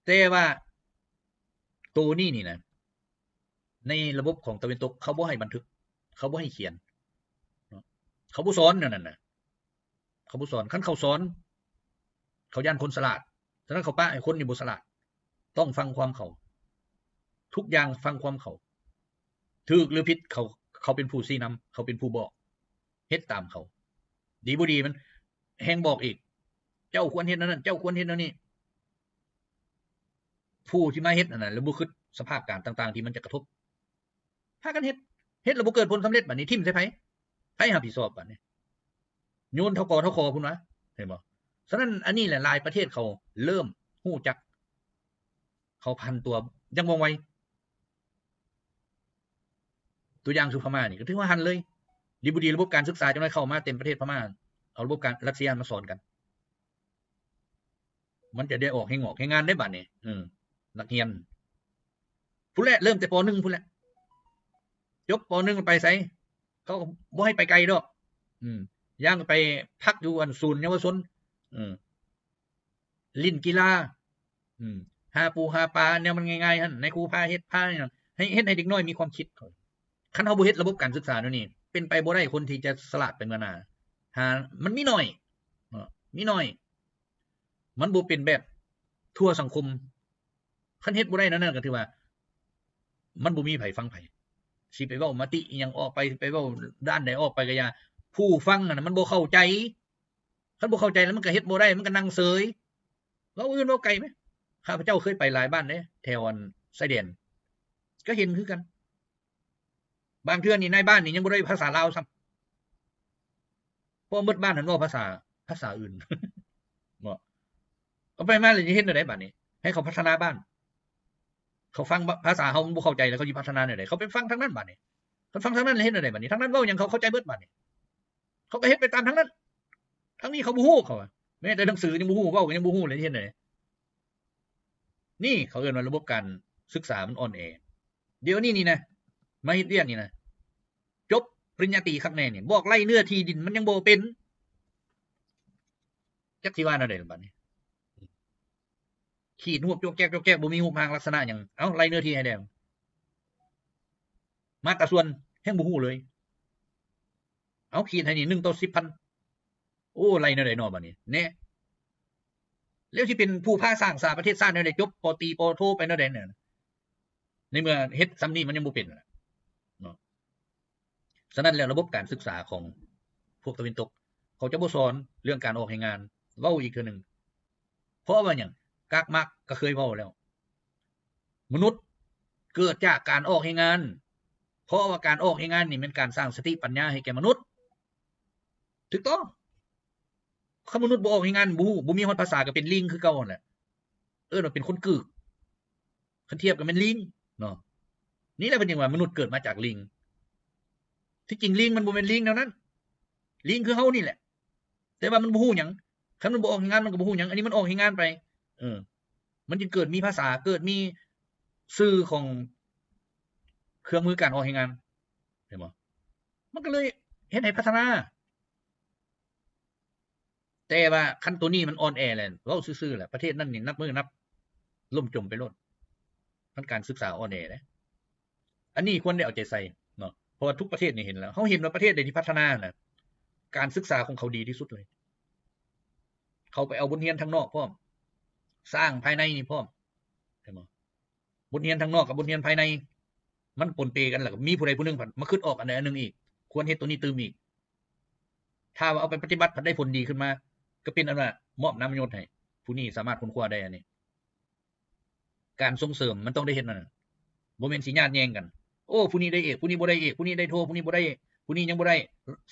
ແຕ່ວ່າໂຕນີ້ນີ້ນະ ໃນລະບົບຂອງຕາເວັນຕົກ ເຂົາບໍ່ໃຫ້ບັນທຶກ ເຂົາບໍ່ໃຫ້ຂຽນເນາະ ເຂົາບໍ່ສອນແນວນັ້ນນະ ເຂົາບໍ່ສອນ ຄັນເຂົາສອນ ເຂົາຢ້ານຄົນສະຫຼາດ ສະນັ້ນເຂົາປະໃຫ້ຄົນນີ້ບໍ່ສະຫຼາດ ຕ້ອງຟັງຄວາມເຂົາ ທຸກຢ່າງຟັງຄວາມເຂົາ ຖືກຫຼືຜິດ ເຂົາ ເຂົາເປັນຜູ້ຊີ້ນຳ ເຂົາເປັນຜູ້ບອກ ເຮັດຕາມເຂົາ ດີບໍ່ດີມັນແຮ່ງບອກອີກ ເຈົ້າຄວນເຮັດແນວນັ້ນ ເຈົ້າຄວນເຮັດແນວນີ້ ຜູ້ທີ່ມາເຮັດອັນນັ້ນ ແລ້ວບໍ່ຄິດສະພາບການຕ່າງໆທີ່ມັນຈະກະທົບ ພາກັນເຮັດ ເຮັດແລ້ວບໍ່ເກີດຜົນສຳເລັດ ບາດນີ້ຖິ້ມໃສ່ໃຜ? ໃຜຮັບຜິດຊອບບາດນີ້? ໂຍນເທົ່າກ ເທົ່າ ຄ ພຸ້ນຫວາ ເຫັນບໍ່? ສະນັ້ນ ອັນນີ້ແຫຼະ ຫຼາຍປະເທດເຂົາເລີ່ມຮູ້ຈັກ ເຂົາຜັນຕົວຢ່າງວ່ອງໄວ ຕົວຢ່າງຄືພະມ້ານີ້ ກໍຖືວ່າຫັນເລີຍ ດີບໍ່ດີລະບົບການສຶກສາ ຈັກໜ້ອຍເຂົ້າມາເຕັມປະເທດພະມ້າ ເອົາລະບົບການຣັດເຊຍມາສອນກັນ ມັນຈະໄດ້ອອກແຮງງອກແຮງງານໄດ້ບາດນີ້ ເອີ ນັກຮຽນ ພຸ້ນແຫຼະ ເລີ່ມແຕ່ ປໍໜຶ່ງ ພຸ້ນແຫຼະ ຈົບ ປໍໜຶ່ງ ໄປໃສ ເຂົາກໍບໍ່ໃຫ້ໄປໄກດອກ ອືມ ຍ່າງໄປພັກຢູ່ອັນສູນເຍົາວະຊົນ ເອີ ຫຼິ້ນກິລາ ອືມ ຫາປູຫາປາ ແນວມັນງ່າຍໆຫັ້ນ ນາຍຄູພາເຮັດ ພາຫຍັງ ໃຫ້ເຮັດໃຫ້ເດັກນ້ອຍມີຄວາມຄິດ ຄັນເຮົາບໍ່ເຮັດລະບົບການສຶກສາແນວນີ້ ເປັນໄປບໍ່ໄດ້ຄົນທີ່ຈະສະຫຼາດໄປເມືອໜ້າ ຫາ ມັນມີໜ້ອຍເນາະ ມີໜ້ອຍ ມັນບໍ່ເປັນແບບທົ່ວສັງຄົມ ຄັນເຮັດບໍ່ໄດ້ແນວນັ້ນ ກໍຖືວ່າມັນບໍ່ມີໃຜຟັງໃຜ ຊິໄປເວົ້າມະຕິອີ່ຫຍັງອອກໄປ ຊິໄປເວົ້າດ້ານໃດອອກໄປກໍຢ່າ ຜູ້ຟັງຫັ້ນນະມັນບໍ່ເຂົ້າໃຈ ຄັນບໍ່ເຂົ້າໃຈແລ້ວມັນກໍເຮັດບໍ່ໄດ້ ມັນກໍນັ່ງເສີຍ ເວົ້າອື່ນເວົ້າໄກໄໝ ຂ້າພະເຈົ້າເຄີຍໄປຫຼາຍບ້ານເດ້ ແຖວອັນຊາຍແດນ ກໍເຫັນຄືກັນ ບາງເທື່ອນີ້ນາຍບ້ານນີ້ຍັງບໍ່ໄດ້ພາສາລາວຊ້ຳ ເພາະໝົດບ້ານຫັ້ນເວົ້າພາສາ ພາສາອື່ນ ເນາະ ເອົາໄປມາແລ້ວຈະເຮັດແນວໃດບາດນີ້ ໃຫ້ເຂົາພັດທະນາບ້ານ ເຂົາຟັງພາສາເຮົາມັນບໍ່ເຂົ້າໃຈ ແລ້ວເຂົາຊິພັດທະນາແນວໃດ ເຂົາໄປຟັງທາງນັ້ນບາດນີ້ ຄັນຟັງທາງນັ້ນແລ້ວເຮັດແນວໃດບາດນີ້ ທາງນັ້ນເວົ້າຫຍັງເຂົາເຂົ້າໃຈເບິດບາດນີ້ ເຂົາກໍເຮັດໄປຕາມທາງນັ້ນ ນີ້ເຂົາບໍ່ຮູ້ ເຂົາວ່າ ແມ້ແຕ່ໜັງສືຍັງບໍ່ຮູ້ ເວົ້າກໍຍັງບໍ່ຮູ້ ແລ້ວຊິເຮັດໃດ? ນີ້ເຂົາເອີ້ນວ່າລະບົບການສຶກສາມັນອ່ອນແອ. ດຽວນີ້ນີ້ນະ ມາເຮັດວຽກນີ້ນະ ຈົບປະລິນຍາຕີຄັກແນ່ນີ້ ບອກໄລ່ເນື້ອທີ່ດິນມັນຍັງບໍ່ເປັນ ຈັກຊິວ່າແນວໃດລະບາດນີ້? ຂີດຮູບໂຈກແຈກໂຈກແຈກ ບໍ່ມີຮູບຮ່າງລັກສະນະຫຍັງ ເອົ້າ ໄລ່ເນື້ອທີ່ໃຫ້ແດ່ ມາດຕາສ່ວນແຮ່ງບໍ່ຮູ້ເລີຍ. ເອົາ ຂີດໃຫ້ນີ້ ໜຶ່ງຕໍ່ສິບພັນ ໂອ້ ໄລ່ແນວໃດນໍບາດນີ້ ແນ່ ແລ້ວຊິເປັນຜູ້ພາສ້າງສາປະເທດຊາດແນວໃດ? ຈົບ ປໍຕີ ປໍໂທ ໄປແນວໃດ ໃນເມື່ອເຮັດຊ່ຳນີ້ມັນຍັງບໍ່ເປັນນະເນາະ. ສະນັ້ນແລ້ວ ລະບົບການສຶກສາຂອງພວກຕາເວັນຕົກ ເຂົາຈະບໍ່ສອນເລື່ອງການອອກແຮງງານ. ເວົ້າອີກເທື່ອໜຶ່ງ ເພາະວ່າຫຍັງ? ກາກມາກກໍເຄີຍເວົ້າແລ້ວ ມະນຸດເກີດຈາກການອອກແຮງງານ ເພາະວ່າການອອກແຮງງານນີ້ແມ່ນການສ້າງສະຕິປັນຍາໃຫ້ແກ່ມະນຸດ ຖືກຕ້ອງ. ຄັນມະນຸດບໍ່ອອກແຮງງານ ບໍ່ຮູ້ ບໍ່ມີຮອດພາສາ ກໍເປັນລີງຄືເກົ່າຫັ້ນແຫຼະ ເອີ້ນວ່າເປັນຄົນກືກ ຄັນທຽບກໍແມ່ນລີງເນາະ. ນີ້ແຫຼະເພິ່ນຈຶ່ງວ່າມະນຸດເກີດມາຈາກລີງ ທີ່ຈິງລີງມັນບໍ່ແມ່ນລີງແນວນັ້ນ ລີງຄືເຮົານີ້ແຫຼະ ແຕ່ວ່າມັນບໍ່ຮູ້ຫຍັງ. ຄັນມັນບໍ່ອອກແຮງງານ ມັນກໍບໍ່ຮູ້ຫຍັງ ອັນນີ້ມັນອອກແຮງງານໄປ ເອີ ມັນຈຶ່ງເກີດມີພາສາ ເກີດມີຊື່ຂອງເຄື່ອງມືການອອກແຮງງານ ເຫັນບໍ່? ມັນກໍເລີຍເຮັດໃຫ້ພັດທະນາ. ແຕ່ວ່າຄັນໂຕນີ້ມັນອ່ອນແອແລ້ວ ເວົ້າຊື່ໆແຫຼະ ປະເທດນັ້ນນີ້ນັບມື້ນັບລົ້ມຈົມໄປໂລດ ມັນການສຶກສາອ່ອນແອເດ້. ອັນນີ້ຄວນໄດ້ເອົາໃຈໃສ່ເນາະ ເພາະວ່າທຸກປະເທດນີ້ເຫັນແລ້ວ ເຮົາເຫັນວ່າປະເທດໃດທີ່ພັດທະນານະ ການສຶກສາຂອງເຂົາດີທີ່ສຸດເລີຍ ເຂົາໄປເອົາບົດຮຽນທາງນອກພ້ອມ ສ້າງພາຍໃນນີ້ພ້ອມ ເຫັນບໍ່? ບົດຮຽນທາງນອກກັບບົດຮຽນພາຍໃນ ມັນປົນເປກັນ ແລ້ວກໍມີຜູ້ໃດຜູ້ໜຶ່ງພັດມາຄິດອອກອັນໃດອັນໜຶ່ງອີກ ຄວນເຮັດໂຕນີ້ຕື່ມອີກ. ຖ້າວ່າເອົາໄປປະຕິບັດພັດໄດ້ຜົນດີຂຶ້ນມາ ກໍເປັນອັນວ່າມອບນາມມະຍົດໃຫ້ ຜູ້ນີ້ສາມາດຄົ້ນຄວ້າໄດ້ອັນນີ້. ການສົ່ງເສີມມັນຕ້ອງໄດ້ເຮັດນັ້ນ ບໍ່ແມ່ນຊິຍາດແຍ່ງກັນ ໂອ້ ຜູ້ນີ້ໄດ້ເອກ ຜູ້ນີ້ບໍ່ໄດ້ເອກ ຜູ້ນີ້ໄດ້ໂທ ຜູ້ນີ້ບໍ່ໄດ້ ຜູ້ນີ້ຍັງບໍ່ໄດ້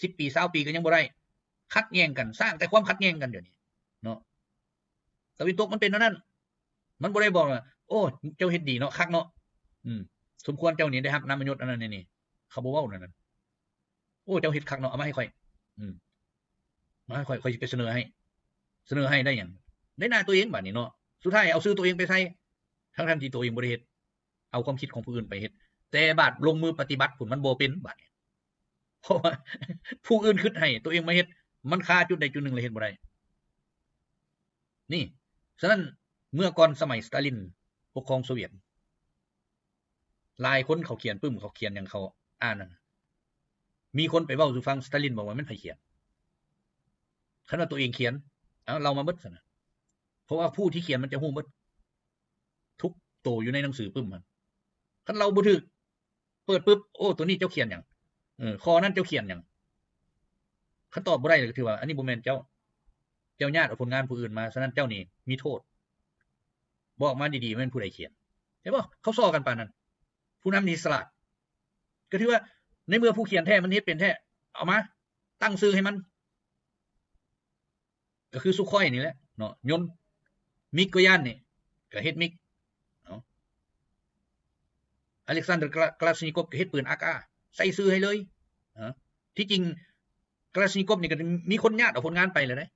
ສິບປີ ຊາວປີກໍຍັງບໍ່ໄດ້ ຂັດແຍ່ງກັນ ສ້າງແຕ່ຄວາມຂັດແຍ່ງກັນດຽວນີ້ເນາະ. ຕາເວັນຕົກມັນເປັນແນວນັ້ນ ມັນບໍ່ໄດ້ບອກວ່າ ໂອ້ ເຈົ້າເຮັດດີເນາະ ຄັກເນາະ ອືມ ສົມຄວນເຈົ້ານີ້ໄດ້ຮັບນາມມະຍົດອັນນັ້ນນີ້ ເຂົາບໍ່ເວົ້າແນວນັ້ນ. ໂອ້ ເຈົ້າເຮັດຄັກເນາະ ເອົາມາໃຫ້ຂ້ອຍ ອືມ ມາໃຫ້ຂ້ອຍ ຂ້ອຍຊິໄປສະເໜີໃຫ້ ສະເໜີໃຫ້ໄດ້ຫຍັງ? ໄດ້ໜ້າຕົວເອງບາດນີ້ເນາະ ສຸດທ້າຍເອົາຊື່ຕົວເອງໄປໃສ່ ທັງໆທີ່ຕົວເອງບໍ່ໄດ້ເຮັດ ເອົາຄວາມຄິດຂອງຜູ້ອື່ນໄປເຮັດ ແຕ່ບາດລົງມືປະຕິບັດພຸ້ນມັນບໍ່ເປັນບາດນີ້ ເພາະວ່າຜູ້ອື່ນຄິດໃຫ້ ຕົວເອງມາເຮັດ ມັນຄາຈຸດໃດຈຸດໜຶ່ງແລ້ວເຮັດບໍ່ໄດ້. ນີ້ ສະນັ້ນເມື່ອກ່ອນສະໄໝສະຕາລິນປົກຄອງໂຊວຽດ ຫຼາຍຄົນເຂົາຂຽນປຶ້ມ ເຂົາຂຽນຫຍັງ ເຂົາອ່ານນັ້ນ ມີຄົນໄປເວົ້າສູ່ຟັງ ສະຕາລິນບອກວ່າແມ່ນໃຜຂຽນ? ຄັນວ່າຕົວເອງຂຽນ ເອົາເລົ່າມາເບິດຊັ້ນນະ ເພາະວ່າຜູ້ທີ່ຂຽນມັນຈະຮູ້ເບິດ ທຸກໂຕຢູ່ໃນໜັງສືປຶ້ມຫັ້ນ ຄັນເລົ່າບໍ່ຖືກ ເປີດປຶບ ໂອ້ ໂຕນີ້ເຈົ້າຂຽນຫຍັງ? ເອີ ຂໍ້ນັ້ນເຈົ້າຂຽນຫຍັງ? ຄັນຕອບບໍ່ໄດ້ກໍຖືວ່າອັນນີ້ບໍ່ແມ່ນເຈົ້າ ເຈົ້າຍາດເອົາຜົນງານຜູ້ອື່ນມາ ສະນັ້ນເຈົ້ານີ້ມີໂທດ. ບອກມາດີໆ ແມ່ນຜູ້ໃດຂຽນ? ເຫັນບໍ່? ເຂົາສໍ້ກັນປານນັ້ນ ຜູ້ນຳນີ້ສະຫຼາດ ກໍຖືວ່າໃນເມື່ອຜູ້ຂຽນແທ້ມັນເຮັດເປັນແທ້ ເອົາມາ ຕັ້ງຊື່ໃຫ້ມັນ ກໍຄືສຸຄອຍນີ້ແຫຼະເນາະ ຍົນ ມິກກໍຢ້ານນີ້ ກໍເຮັດມິກເນາະ ອາເລັກຊານເດີ ກາລາຊນິໂກບ ກໍເຮັດປືນອາກາ ໃສ່ຊື່ໃຫ້ເລີຍເນາະ. ທີ່ຈິງກາລາຊນິໂກບນີ້ກໍມີຄົນຍາດເອົາຜົນງານໄປແລ້ວເດ້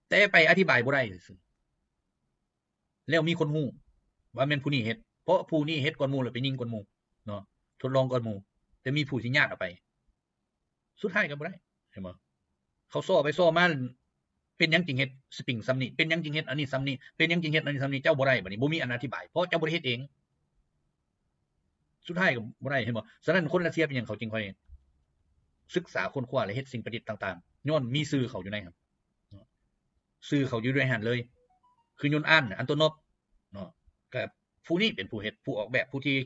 ແຕ່ໄປອະທິບາຍບໍ່ໄດ້ຊື່ໆ ແລ້ວມີຄົນຮູ້ວ່າແມ່ນຜູ້ນີ້ເຮັດ ເພາະຜູ້ນີ້ເຮັດກ່ອນໝູ່ ແລ້ວໄປຍິງກ່ອນໝູ່ເນາະ ທົດລອງກ່ອນໝູ່ ແຕ່ມີຜູ້ຊິຍາດເອົາໄປ ສຸດທ້າຍກໍບໍ່ໄດ້ ເຫັນບໍ່? ເຂົາສໍ້ໄປສໍ້ມາ ເປັນຫຍັງຈຶ່ງເຮັດສະປຣິງຊຳນີ້? ເປັນຫຍັງຈຶ່ງເຮັດອັນນີ້ຊຳນີ້? ເປັນຫຍັງຈຶ່ງເຮັດອັນນີ້ຊຳນີ້? ເຈົ້າບໍ່ໄດ້ ບາດນີ້ບໍ່ມີອັນອະທິບາຍ ເພາະເຈົ້າບໍ່ໄດ້ເຮັດເອງ ສຸດທ້າຍກໍບໍ່ໄດ້ ເຫັນບໍ່? ສະນັ້ນຄົນຣັດເຊຍເປັນຫຍັງເຂົາຈຶ່ງຄ່ອຍສຶກສາຄົ້ນຄວ້າ ແລະ ເຮັດສິ່ງປະດິດຕ່າງໆ ຍ້ອນມີຊື່ເຂົາຢູ່ໃນຫັ້ນ ຊື່ເຂົາຢູ່ໃນຫັ້ນເລີຍ ຄືຍົນອານ ອັນໂຕນອບເນາະ ກໍຜູ້ນີ້ເປັນຜູ້ເຮັດ ຜູ້ອອກແບບ ຜູ້ທີ່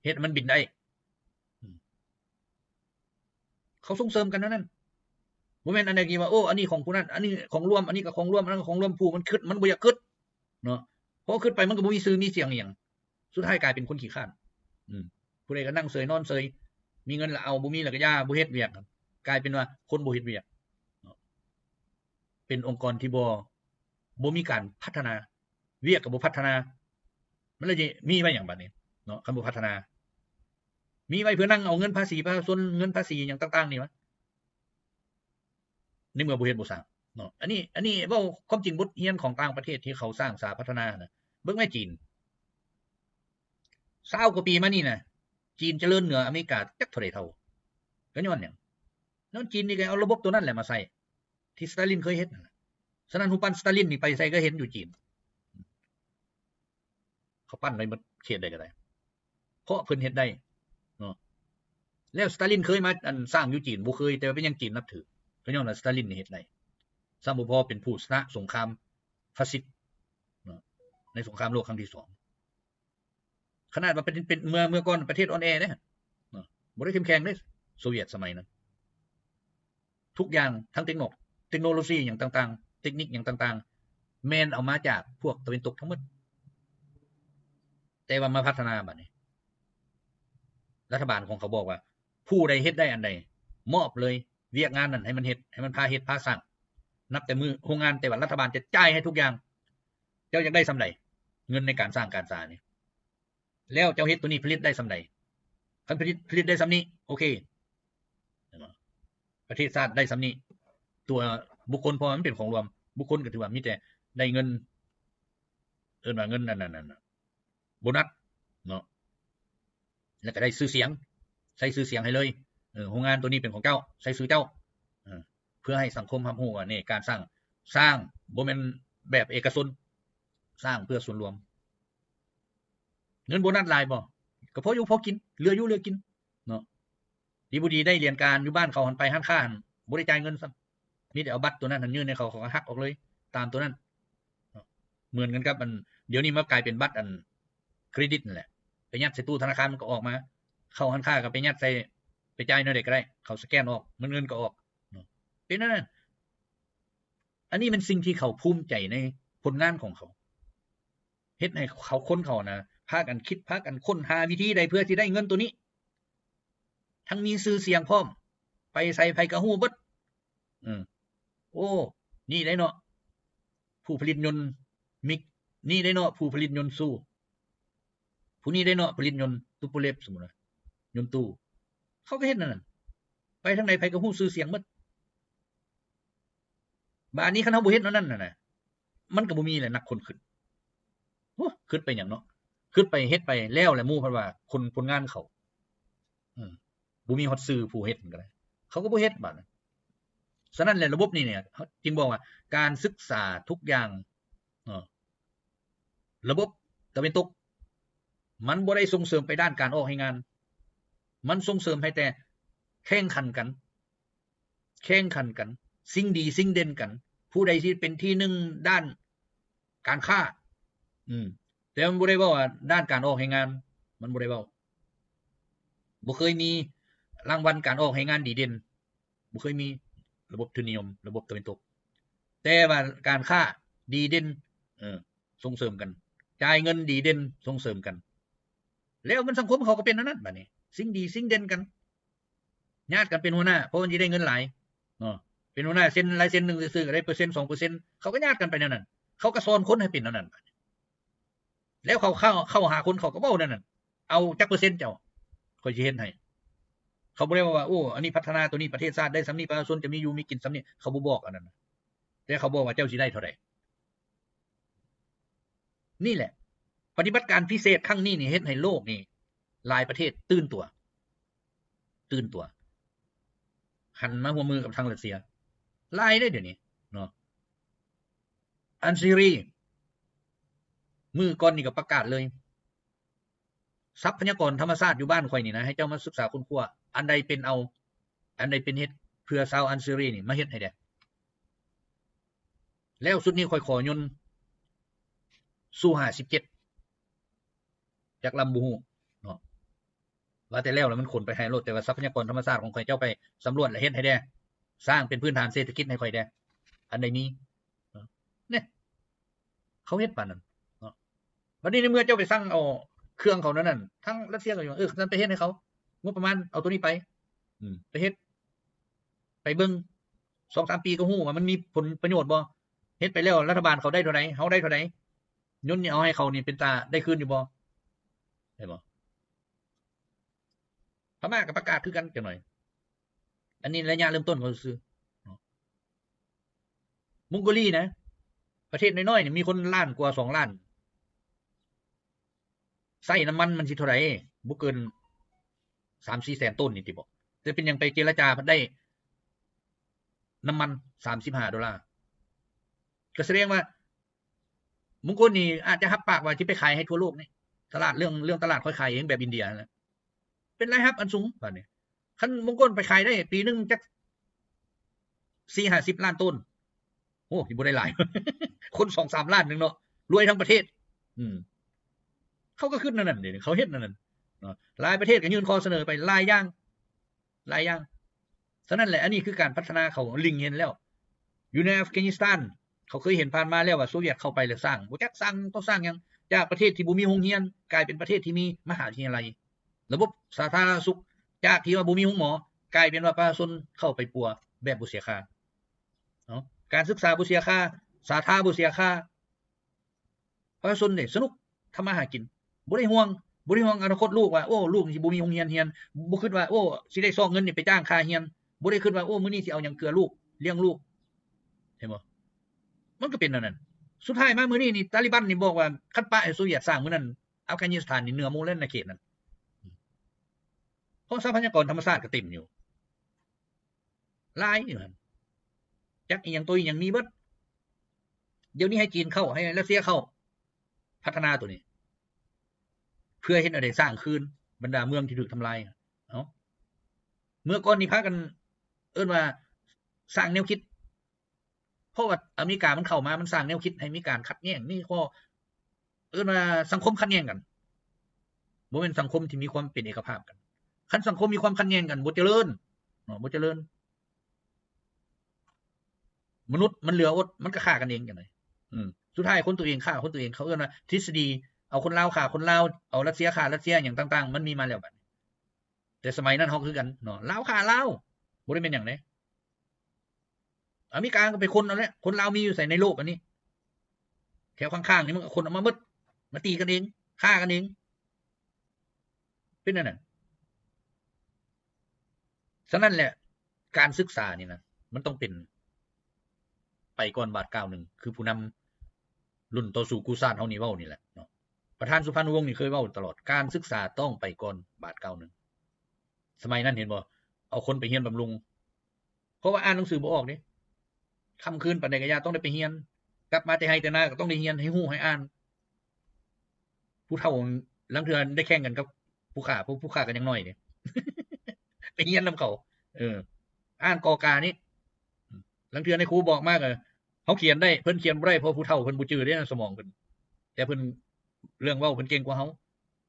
ເຮັດໃຫ້ມັນບິນໄດ້ ອືມ ເຂົາສົ່ງເສີມກັນແນວນັ້ນ ບໍ່ແມ່ນອັນໃດທີ່ວ່າ ໂອ້ ອັນນີ້ຂອງຜູ້ນັ້ນ ອັນນີ້ຂອງລວມ ອັນນີ້ກໍຂອງລວມ ອັນນັ້ນກໍຂອງລວມ ຜູ້ມັນຄິດ ມັນບໍ່ຢາກຄິດເນາະ ເພາະຄິດໄປມັນກໍບໍ່ມີຊື່ມີສຽງອີ່ຫຍັງ ສຸດທ້າຍກາຍເປັນຄົນຂີ້ຄ້ານ ອືມ ຜູ້ໃດກໍນັ່ງເຊີຍນອນເຊີຍ ມີເງິນລະເອົາ ບໍ່ມີລະກະຢ່າ ບໍ່ເຮັດວຽກ ກາຍເປັນວ່າຄົນບໍ່ເຮັດວຽກເນາະ ເປັນອົງກອນທີ່ບໍ່ ບໍ່ມີການພັດທະນາ ວຽກກໍບໍ່ພັດທະນາ ມັນລະຊິມີໄວ້ຫຍັງບາດນີ້ເນາະ ຄັນບໍ່ພັດທະນາ ມີໄວ້ເພື່ອນັ່ງເອົາເງິນພາສີປະຊາຊົນ ເງິນພາສີຫຍັງຕ່າງໆນີ້ວະ ໃນເມື່ອບໍ່ເຮັດບໍ່ສ້າງ ເນາະ. ອັນນີ້ ອັນນີ້ເວົ້າຄວາມຈິງ ບົດຮຽນຂອງຕ່າງປະເທດທີ່ເຂົາສ້າງສາພັດທະນານະ ເບິ່ງແມ່ຈີນ ຊາວກວ່າປີມານີ້ນະ ຈີນຈະເລີນເໜືອອາເມລິກາຈັກເທົ່າໃດເທົ່າ. ກໍຍ້ອນຫຍັງ? ຍ້ອນຈີນນີ້ກໍເອົາລະບົບໂຕນັ້ນແຫຼະມາໃຊ້ ທີ່ສະຕາລິນເຄີຍເຮັດນັ້ນນະ. ສະນັ້ນ ຮູບປັ້ນສະຕາລິນນີ້ໄປໃສກໍເຫັນຢູ່ຈີນ. ເຂົາປັ້ນໄວ້ໝົດເຂດໃດກໍໄດ້ ເພາະເພິ່ນເຮັດໄດ້ເນາະ. ແລ້ວສະຕາລິນເຄີຍມາ ອັນ ສ້າງຢູ່ຈີນ? ບໍ່ເຄີຍ. ແຕ່ວ່າເປັນຫຍັງຈີນນັບຖື? ກໍຍ້ອນວ່າສະຕາລິນນີ້ເຮັດໄດ້. ຊ້ຳບໍ່ພໍເປັນຜູ້ຊະນະສົງຄາມຟາຊິດເນາະ ໃນສົງຄາມໂລກຄັ້ງທີສອງ. ຂະໜາດວ່າເປັນ ເປັນ ເມື່ອ ເມື່ອກ່ອນປະເທດອ່ອນແອເດ້ເນາະ ບໍ່ໄດ້ເຂັ້ມແຂງເດ້ ໂຊວຽດສະໄໝນັ້ນ. ທຸກຢ່າງ ທັງເຕັກໂນ ເຕັກໂນໂລຊີຫຍັງຕ່າງໆ ເຕັກນິກຫຍັງຕ່າງໆ ແມ່ນເອົາມາຈາກພວກຕາເວັນຕົກທັງໝົດ ແຕ່ວ່າມາພັດທະນາບາດນີ້. ລັດຖະບານຂອງເຂົາບອກວ່າ ຜູ້ໃດເຮັດໄດ້ອັນໃດ ມອບເລີຍວຽກງານນັ້ນໃຫ້ມັນເຮັດ ໃຫ້ມັນພາເຮັດພາສ້າງ. ນັບແຕ່ມື້ໂຮງງານ ແຕ່ວ່າລັດຖະບານຈະຈ່າຍໃຫ້ທຸກຢ່າງ. ເຈົ້າຢາກໄດ້ສ່ຳໃດ ເງິນໃນການສ້າງການສານີ້? ແລ້ວເຈົ້າເຮັດໂຕນີ້ຜະລິດໄດ້ສ່ຳໃດ? ຄັນຜະລິດ ຜະລິດໄດ້ສ່ຳນີ້ ໂອເຄ ເຫັນບໍ່? ປະເທດຊາດໄດ້ສ່ຳນີ້ ຕົວບຸກຄົນ ເພາະວ່າມັນເປັນຂອງລວມ ບຸກຄົນກໍຖືວ່າມີແຕ່ໄດ້ເງິນ ເອີ້ນວ່າເງິນອັນນັ້ນ ອັນນັ້ນ ໂບນັດເນາະ ແລ້ວກໍໄດ້ຊື່ສຽງ ໃສ່ຊື່ສຽງໃຫ້ເລີຍ. ເອີ ໂຮງງານໂຕນີ້ເປັນຂອງເຈົ້າ ໃສ່ຊື່ເຈົ້າ ເອີ ເພື່ອໃຫ້ສັງຄົມຮັບຮູ້ວ່າ ນີ້ ການສ້າງ ສ້າງບໍ່ແມ່ນແບບເອກະຊົນ ສ້າງເພື່ອສ່ວນລວມ. ເງິນໂບນັດຫຼາຍບໍ່? ກໍພໍຢູ່ພໍກິນ ເຫຼືອຢູ່ເຫຼືອກິນເນາະ. ດີບໍ່ດີໄດ້ຫຼຽນການຢູ່ບ້ານເຂົາຫັ້ນ ໄປຮ້ານຄ້າຫັ້ນບໍ່ໄດ້ຈ່າຍເງິນຊ້ຳ ມີແຕ່ເອົາບັດໂຕນັ້ນຫັ້ນຍື່ນໃຫ້ເຂົາ ເຂົາກໍຫັກອອກເລີຍຕາມໂຕນັ້ນເນາະ. ເໝືອນກັນກັບອັນ ດຽວນີ້ມາກາຍເປັນບັດອັນເຄຣດິດນັ້ນແຫຼະ ໄປຍັດໃສ່ຕູ້ທະນາຄານມັນກໍອອກມາ ເຂົ້າຮ້ານຄ້າກໍໄປຍັດໃສ່ ໄປຈ່າຍແນວໃດກໍໄດ້ ເຂົາສະແກນອອກ ມັນເງິນກໍອອກເນາະ. ເປັນແນວນັ້ນ. ອັນນີ້ແມ່ນສິ່ງທີ່ເຂົາພູມໃຈໃນຜົນງານຂອງເຂົາ ເຮັດໃຫ້ເຂົາ ຄົນເຂົານະ ພາກັນຄິດ ພາກັນຄົ້ນຫາວິທີໃດເພື່ອຊິໄດ້ເງິນໂຕນີ້. ທັງມີຊື່ສຽງພ້ອມ ໄປໃສໃຜກໍຮູ້ເບິດ. ເອີ ໂອ້ ນີ້ໄດ໋ເນາະ ຜູ້ຜະລິດຍົນມິກ ນີ້ໄດ໋ເນາະ ຜູ້ຜະລິດຍົນຊູ ຜູ້ນີ້ໄດ໋ເນາະ ຜະລິດຍົນຕູໂປເລັບ ສົມມຸດວ່າ ຍົນຕູ້ ເຂົາກໍເຮັດແນວນັ້ນ ໄປທາງໃດໃຜກໍຮູ້ຊື່ສຽງເບິດ. ບາດນີ້ຄັນເຮົາບໍ່ເຮັດແນວນັ້ນນະ ມັນກໍບໍ່ມີແຫຼະນັກຄົ້ນຄິດ. ໂອ້ ຄິດໄປຫຍັງເນາະ ຄິດໄປເຮັດໄປແລ້ວແຫຼະ ໝູ່ເພິ່ນວ່າຄົນ ຜົນງານເຂົາ ເອີ ບໍ່ມີຮອດຊື່ຜູ້ເຮັດກໍໄດ້ ເຂົາກໍບໍ່ເຮັດບາດນັ້ນ. ສະນັ້ນແຫຼະ ລະບົບນີ້ເນຍ ຈຶ່ງບອກວ່າການສຶກສາທຸກຢ່າງເນາະ ລະບົບຕາເວັນຕົກ ມັນບໍ່ໄດ້ສົ່ງເສີມໄປດ້ານການອອກແຮງງານ ມັນສົ່ງເສີມໃຫ້ແຕ່ແຂ່ງຂັນກັນ ແຂ່ງຂັນກັນ ຊິງດີຊິງເດັ່ນກັນ ຜູ້ໃດຊິເປັນທີໜຶ່ງດ້ານການຄ້າ. ອືມ ແຕ່ມັນບໍ່ໄດ້ເວົ້າວ່າດ້ານການອອກແຮງງານ ມັນບໍ່ໄດ້ເວົ້າ ບໍ່ເຄີຍມີລາງວັນການອອກແຮງງານດີເດັ່ນ ບໍ່ເຄີຍມີ ລະບົບທຶນນິຍົມ ລະບົບຕາເວັນຕົກ ແຕ່ວ່າການຄ້າດີເດັ່ນ ເອີ ສົ່ງເສີມກັນ ຈ່າຍເງິນດີເດັ່ນ ສົ່ງເສີມກັນ ແລ້ວມັນສັງຄົມເຂົາກໍເປັນແນວນັ້ນ ບາດນີ້ ຊິງດີຊິງເດັ່ນກັນ ຍາດກັນເປັນຫົວໜ້າ ເພາະມັນຊິໄດ້ເງິນຫຼາຍເນາະ ເປັນຫົວໜ້າເຊັນລາຍເຊັນໜຶ່ງຊື່ໆ ກໍໄດ້ເປີເຊັນສອງເປີເຊັນ ເຂົາກໍຍາດກັນໄປແນວນັ້ນ ເຂົາກໍສອນຄົນໃຫ້ເປັນແນວນັ້ນ ແລ້ວເຂົາເຂົ້າ ເຂົ້າຫາຄົນ ເຂົາກໍເວົ້າແນວນັ້ນ ເອົາຈັກເປີເຊັນເຈົ້າ ຂ້ອຍຊິເຮັດໃຫ້. ເຂົາບໍ່ໄດ້ເວົ້າວ່າ ໂອ້ ອັນນີ້ພັດທະນາໂຕນີ້ ປະເທດຊາດໄດ້ສ່ຳນີ້ ປະຊາຊົນຈະມີຢູ່ມີກິນສ່ຳນີ້ ເຂົາບໍ່ບອກອັນນັ້ນ ແຕ່ເຂົາບອກວ່າເຈົ້າຊິໄດ້ເທົ່າໃດ. ນີ້ແຫຼະ ປະຕິບັດການພິເສດຄັ້ງນີ້ນີ້ ເຮັດໃຫ້ໂລກນີ້ ຫຼາຍປະເທດຕື່ນຕົວ ຕື່ນຕົວ ຫັນມາຮ່ວມມືກັບທາງຣັດເຊຍ ຫຼາຍເດ້ດຽວນີ້ເນາະ. ອັນຊີຣີ ມື້ກ່ອນນີ້ກໍປະກາດເລີຍ ຊັບພະຍາກອນທຳມະຊາດຢູ່ບ້ານຂ້ອຍນີ້ນະ ໃຫ້ເຈົ້າມາສຶກສາຄົ້ນຄວ້າ ອັນໃດເປັນເອົາ ອັນໃດເປັນເຮັດ ເພື່ອຊາວອັນຊີຣີນີ້ ມາເຮັດໃຫ້ແດ່. ແລ້ວຊຸດນີ້ຂ້ອຍຂໍຍົນຊູຫ້າສິບເຈັດ ຈັກລຳບໍ່ຮູ້ເນາະ ວ່າແຕ່ແລ້ວລະມັນຂົນໄປໃຫ້ໂລດ ແຕ່ວ່າຊັບພະຍາກອນທຳມະຊາດຂອງຂ້ອຍ ເຈົ້າໄປສຳຫຼວດລະເຮັດໃຫ້ແດ່ ສ້າງເປັນພື້ນຖານເສດຖະກິດໃຫ້ຂ້ອຍແດ່ ອັນໃດມີເນາະ ເນ ເຂົາເຮັດປານນັ້ນເນາະ. ບັດນີ້ໃນເມື່ອເຈົ້າໄປສັ່ງເອົາເຄື່ອງເຂົານັ້ນ ທາງຣັດເຊຍກໍຢູ່ ເອີ ນັ້ນໄປເຮັດໃຫ້ເຂົາ ງົບປະມານເອົາໂຕນີ້ໄປ ອືມ ໄປເຮັດ ໄປເບິ່ງ ສອງສາມປີກໍຮູ້ວ່າມັນມີຜົນປະໂຫຍດບໍ່ ເຮັດໄປແລ້ວລັດຖະບານເຂົາໄດ້ເທົ່າໃດ ເຮົາໄດ້ເທົ່າໃດ ຍົນນີ້ເອົາໃຫ້ເຂົານີ້ເປັນຕາໄດ້ຄືນຢູ່ບໍ່ ເຫັນບໍ່? ພະມ້າກໍປະກາດຄືກັນຈັກໜ້ອຍ ອັນນີ້ໄລຍະເລີ່ມຕົ້ນເຂົາຊື່ໆ ເນາະ. ມົງໂກລີນະ ປະເທດນ້ອຍໆນີ້ ມີຄົນລ້ານກວ່າສອງລ້ານ ໃຊ້ນ້ຳມັນມັນຊິເທົ່າໃດ? ບໍ່ເກີນສາມສີ່ແສນໂຕນນີ້ຕິບໍ? ແຕ່ເປັນຫຍັງໄປເຈລະຈາພັດໄດ້ນ້ຳມັນສາມສິບຫ້າໂດລາ? ກໍສະແດງວ່າມົງໂກລີນີ້ອາດຈະຮັບປາກວ່າຊິໄປຂາຍໃຫ້ທົ່ວໂລກນີ້ ຕະຫຼາດ ເລື່ອງ ເລື່ອງຕະຫຼາດຂ້ອຍຂາຍເອງ ແບບອິນເດຍຫັ້ນແຫຼະ ເປັນລາຍຮັບອັນສູງບາດນີ້. ຄັນມົງໂກລໄປຂາຍໄດ້ປີໜຶ່ງຈັກສີ່ຫ້າສິບລ້ານໂຕນ ໂອ້ ຊິບໍ່ໄດ້ຫຼາຍ ຄົນສອງສາມລ້ານໜຶ່ງເນາະ ລວຍທັງປະເທດ. ອືມ ເຂົາກໍຄິດແນວນັ້ນເດ ເຂົາເຮັດແນວນັ້ນເນາະ. ຫຼາຍປະເທດກໍຍື່ນຂໍ້ສະເໜີໄປຫຼາຍຢ່າງ ຫຼາຍຢ່າງ. ສະນັ້ນແຫຼະ ອັນນີ້ຄືການພັດທະນາ ເຂົາເລັງເຫັນແລ້ວ. ຢູ່ໃນອັຟການິສຖານ ເຂົາເຄີຍເຫັນຜ່ານມາແລ້ວວ່າໂຊວຽດເຂົ້າໄປແລ້ວສ້າງ ບໍ່ຈັກສ້າງຕໍ່ສ້າງຫຍັງ ຈາກປະເທດທີ່ບໍ່ມີໂຮງຮຽນ ກາຍເປັນປະເທດທີ່ມີມະຫາວິທະຍາໄລ. ລະບົບສາທາລະນະສຸກ ຈາກທີ່ວ່າບໍ່ມີໂຮງໝໍ ກາຍເປັນວ່າປະຊາຊົນເຂົ້າໄປປົວແບບບໍ່ເສຍຄ່າເນາະ. ການສຶກສາບໍ່ເສຍຄ່າ ສາທາບໍ່ເສຍຄ່າ ປະຊາຊົນເດ ສະໜຸກ ທຳມາຫາກິນ ບໍ່ໄດ້ຫ່ວງ ບໍ່ໄດ້ຫ່ວງອະນາຄົດລູກວ່າ ໂອ້ ລູກຊິບໍ່ມີໂຮງຮຽນຮຽນ ບໍ່ຄິດວ່າ ໂອ້ ຊິໄດ້ຊອກເງິນນີ້ໄປຈ້າງຄ່າຮຽນ ບໍ່ໄດ້ຄິດວ່າ ໂອ້ ມື້ນີ້ຊິເອົາຫຍັງເກືອລູກ ລ້ຽງລູກ ເຫັນບໍ່? ມັນກໍເປັນແນວນັ້ນ. ສຸດທ້າຍມາມື້ນີ້ນີ້ ຕາລີບັນນີ້ບອກວ່າ ຄັນປະໃຫ້ໂຊວຽດສ້າງມື້ນັ້ນ ອັຟການິສຖານນີ້ເໜືອໝູ່ແລ້ວ ໃນເຂດນັ້ນ ເພາະຊັບພະຍາກອນທຳມະຊາດກໍເຕັມຢູ່ ຫຼາຍຢູ່ຫັ້ນ ຈັກອີ່ຫຍັງໂຕອີ່ຫຍັງມີເບິດ. ດຽວນີ້ໃຫ້ຈີນເຂົ້າ ໃຫ້ຣັດເຊຍເຂົ້າ ພັດທະນາໂຕນີ້ ເພື່ອເຮັດແນວໃດສ້າງຄືນບັນດາເມືອງທີ່ຖືກທຳລາຍ. ເອົາ ເມື່ອກ່ອນນີ້ພາກັນເອີ້ນວ່າສ້າງແນວຄິດ ເພາະວ່າອາເມລິກາມັນເຂົ້າມາ ມັນສ້າງແນວຄິດໃຫ້ມີການຂັດແຍ່ງ ມີຂໍ້ ເອີ້ນວ່າສັງຄົມຂັດແຍ່ງກັນ ບໍ່ແມ່ນສັງຄົມທີ່ມີຄວາມເປັນເອກະພາບກັນ. ຄັນສັງຄົມມີຄວາມຂັດແຍ່ງກັນ ບໍ່ຈະເລີນເນາະ ບໍ່ຈະເລີນ. ມະນຸດມັນເຫຼືອອົດ ມັນກໍຂ້າກັນເອງຈັ່ງໃດ. ອືມ ສຸດທ້າຍຄົນຕົວເອງຂ້າຄົນຕົວເອງ ເຂົາເອີ້ນວ່າທິດສະດີ ເອົາຄົນລາວຂ້າຄົນລາວ ເອົາຣັດເຊຍຂ້າຣັດເຊຍ ຫຍັງຕ່າງໆ ມັນມີມາແລ້ວບັດນີ້. ແຕ່ສະໄໝນັ້ນເຮົາຄືກັນເນາະ ລາວຂ້າລາວ ບໍ່ໄດ້ແມ່ນຫຍັງເດ້. ອາເມລິກາກໍໄປຄົ້ນເອົາແຫຼະ ຄົນລາວມີຢູ່ໃສໃນໂລກອັນນີ້ ແຖວຂ້າງໆນີ້ມັນກໍຄົ້ນເອົາມາໝົດ ມາຕີກັນເອງ ຂ້າກັນເອງ ເປັນແນວນັ້ນ. ສະນັ້ນແຫຼະ ການສຶກສານີ້ນະ ມັນຕ້ອງເປັນໄປກ່ອນບາດກ້າວໜຶ່ງ ຄືຜູ້ນຳລຸ້ນຕໍ່ສູ້ກູ້ຊາດເຮົານີ້ເວົ້ານີ້ແຫຼະເນາະ. ປະທານສຸພານຸວົງນີ້ເຄີຍເວົ້າຕະຫຼອດ ການສຶກສາຕ້ອງໄປກ່ອນບາດກ້າວໜຶ່ງ. ສະໄໝນັ້ນເຫັນບໍ່ ເອົາຄົນໄປຮຽນບຳລຸງ ເພາະວ່າອ່ານໜັງສືບໍ່ອອກເດ້ ຄ່ຳຄືນປານໃດກໍຢ່າ ຕ້ອງໄດ້ໄປຮຽນ ກັບມາແຕ່ໄຮ່ແຕ່ນາກໍຕ້ອງໄດ້ຮຽນ ໃຫ້ຮູ້ໃຫ້ອ່ານ. ຜູ້ເຖົ້າລາງເທື່ອໄດ້ແຂ່ງກັນກັບຜູ້ຂ້າ ເພາະຜູ້ຂ້າກໍຍັງນ້ອຍເດ້ ໄປຮຽນນຳເຂົາ. ເອີ ອ່ານ ກ ກ ນີ້ ລາງເທື່ອນາຍຄູບອກມາກໍ ເຮົາຂຽນໄດ້ ເພິ່ນຂຽນບໍ່ໄດ້ ເພາະຜູ້ເຖົ້າເພິ່ນບໍ່ຈື່ເດ້ ສະໝອງເພິ່ນ ແຕ່ເພິ່ນ ເລື່ອງເວົ້າເພິ່ນເກັ່ງກວ່າເຮົາ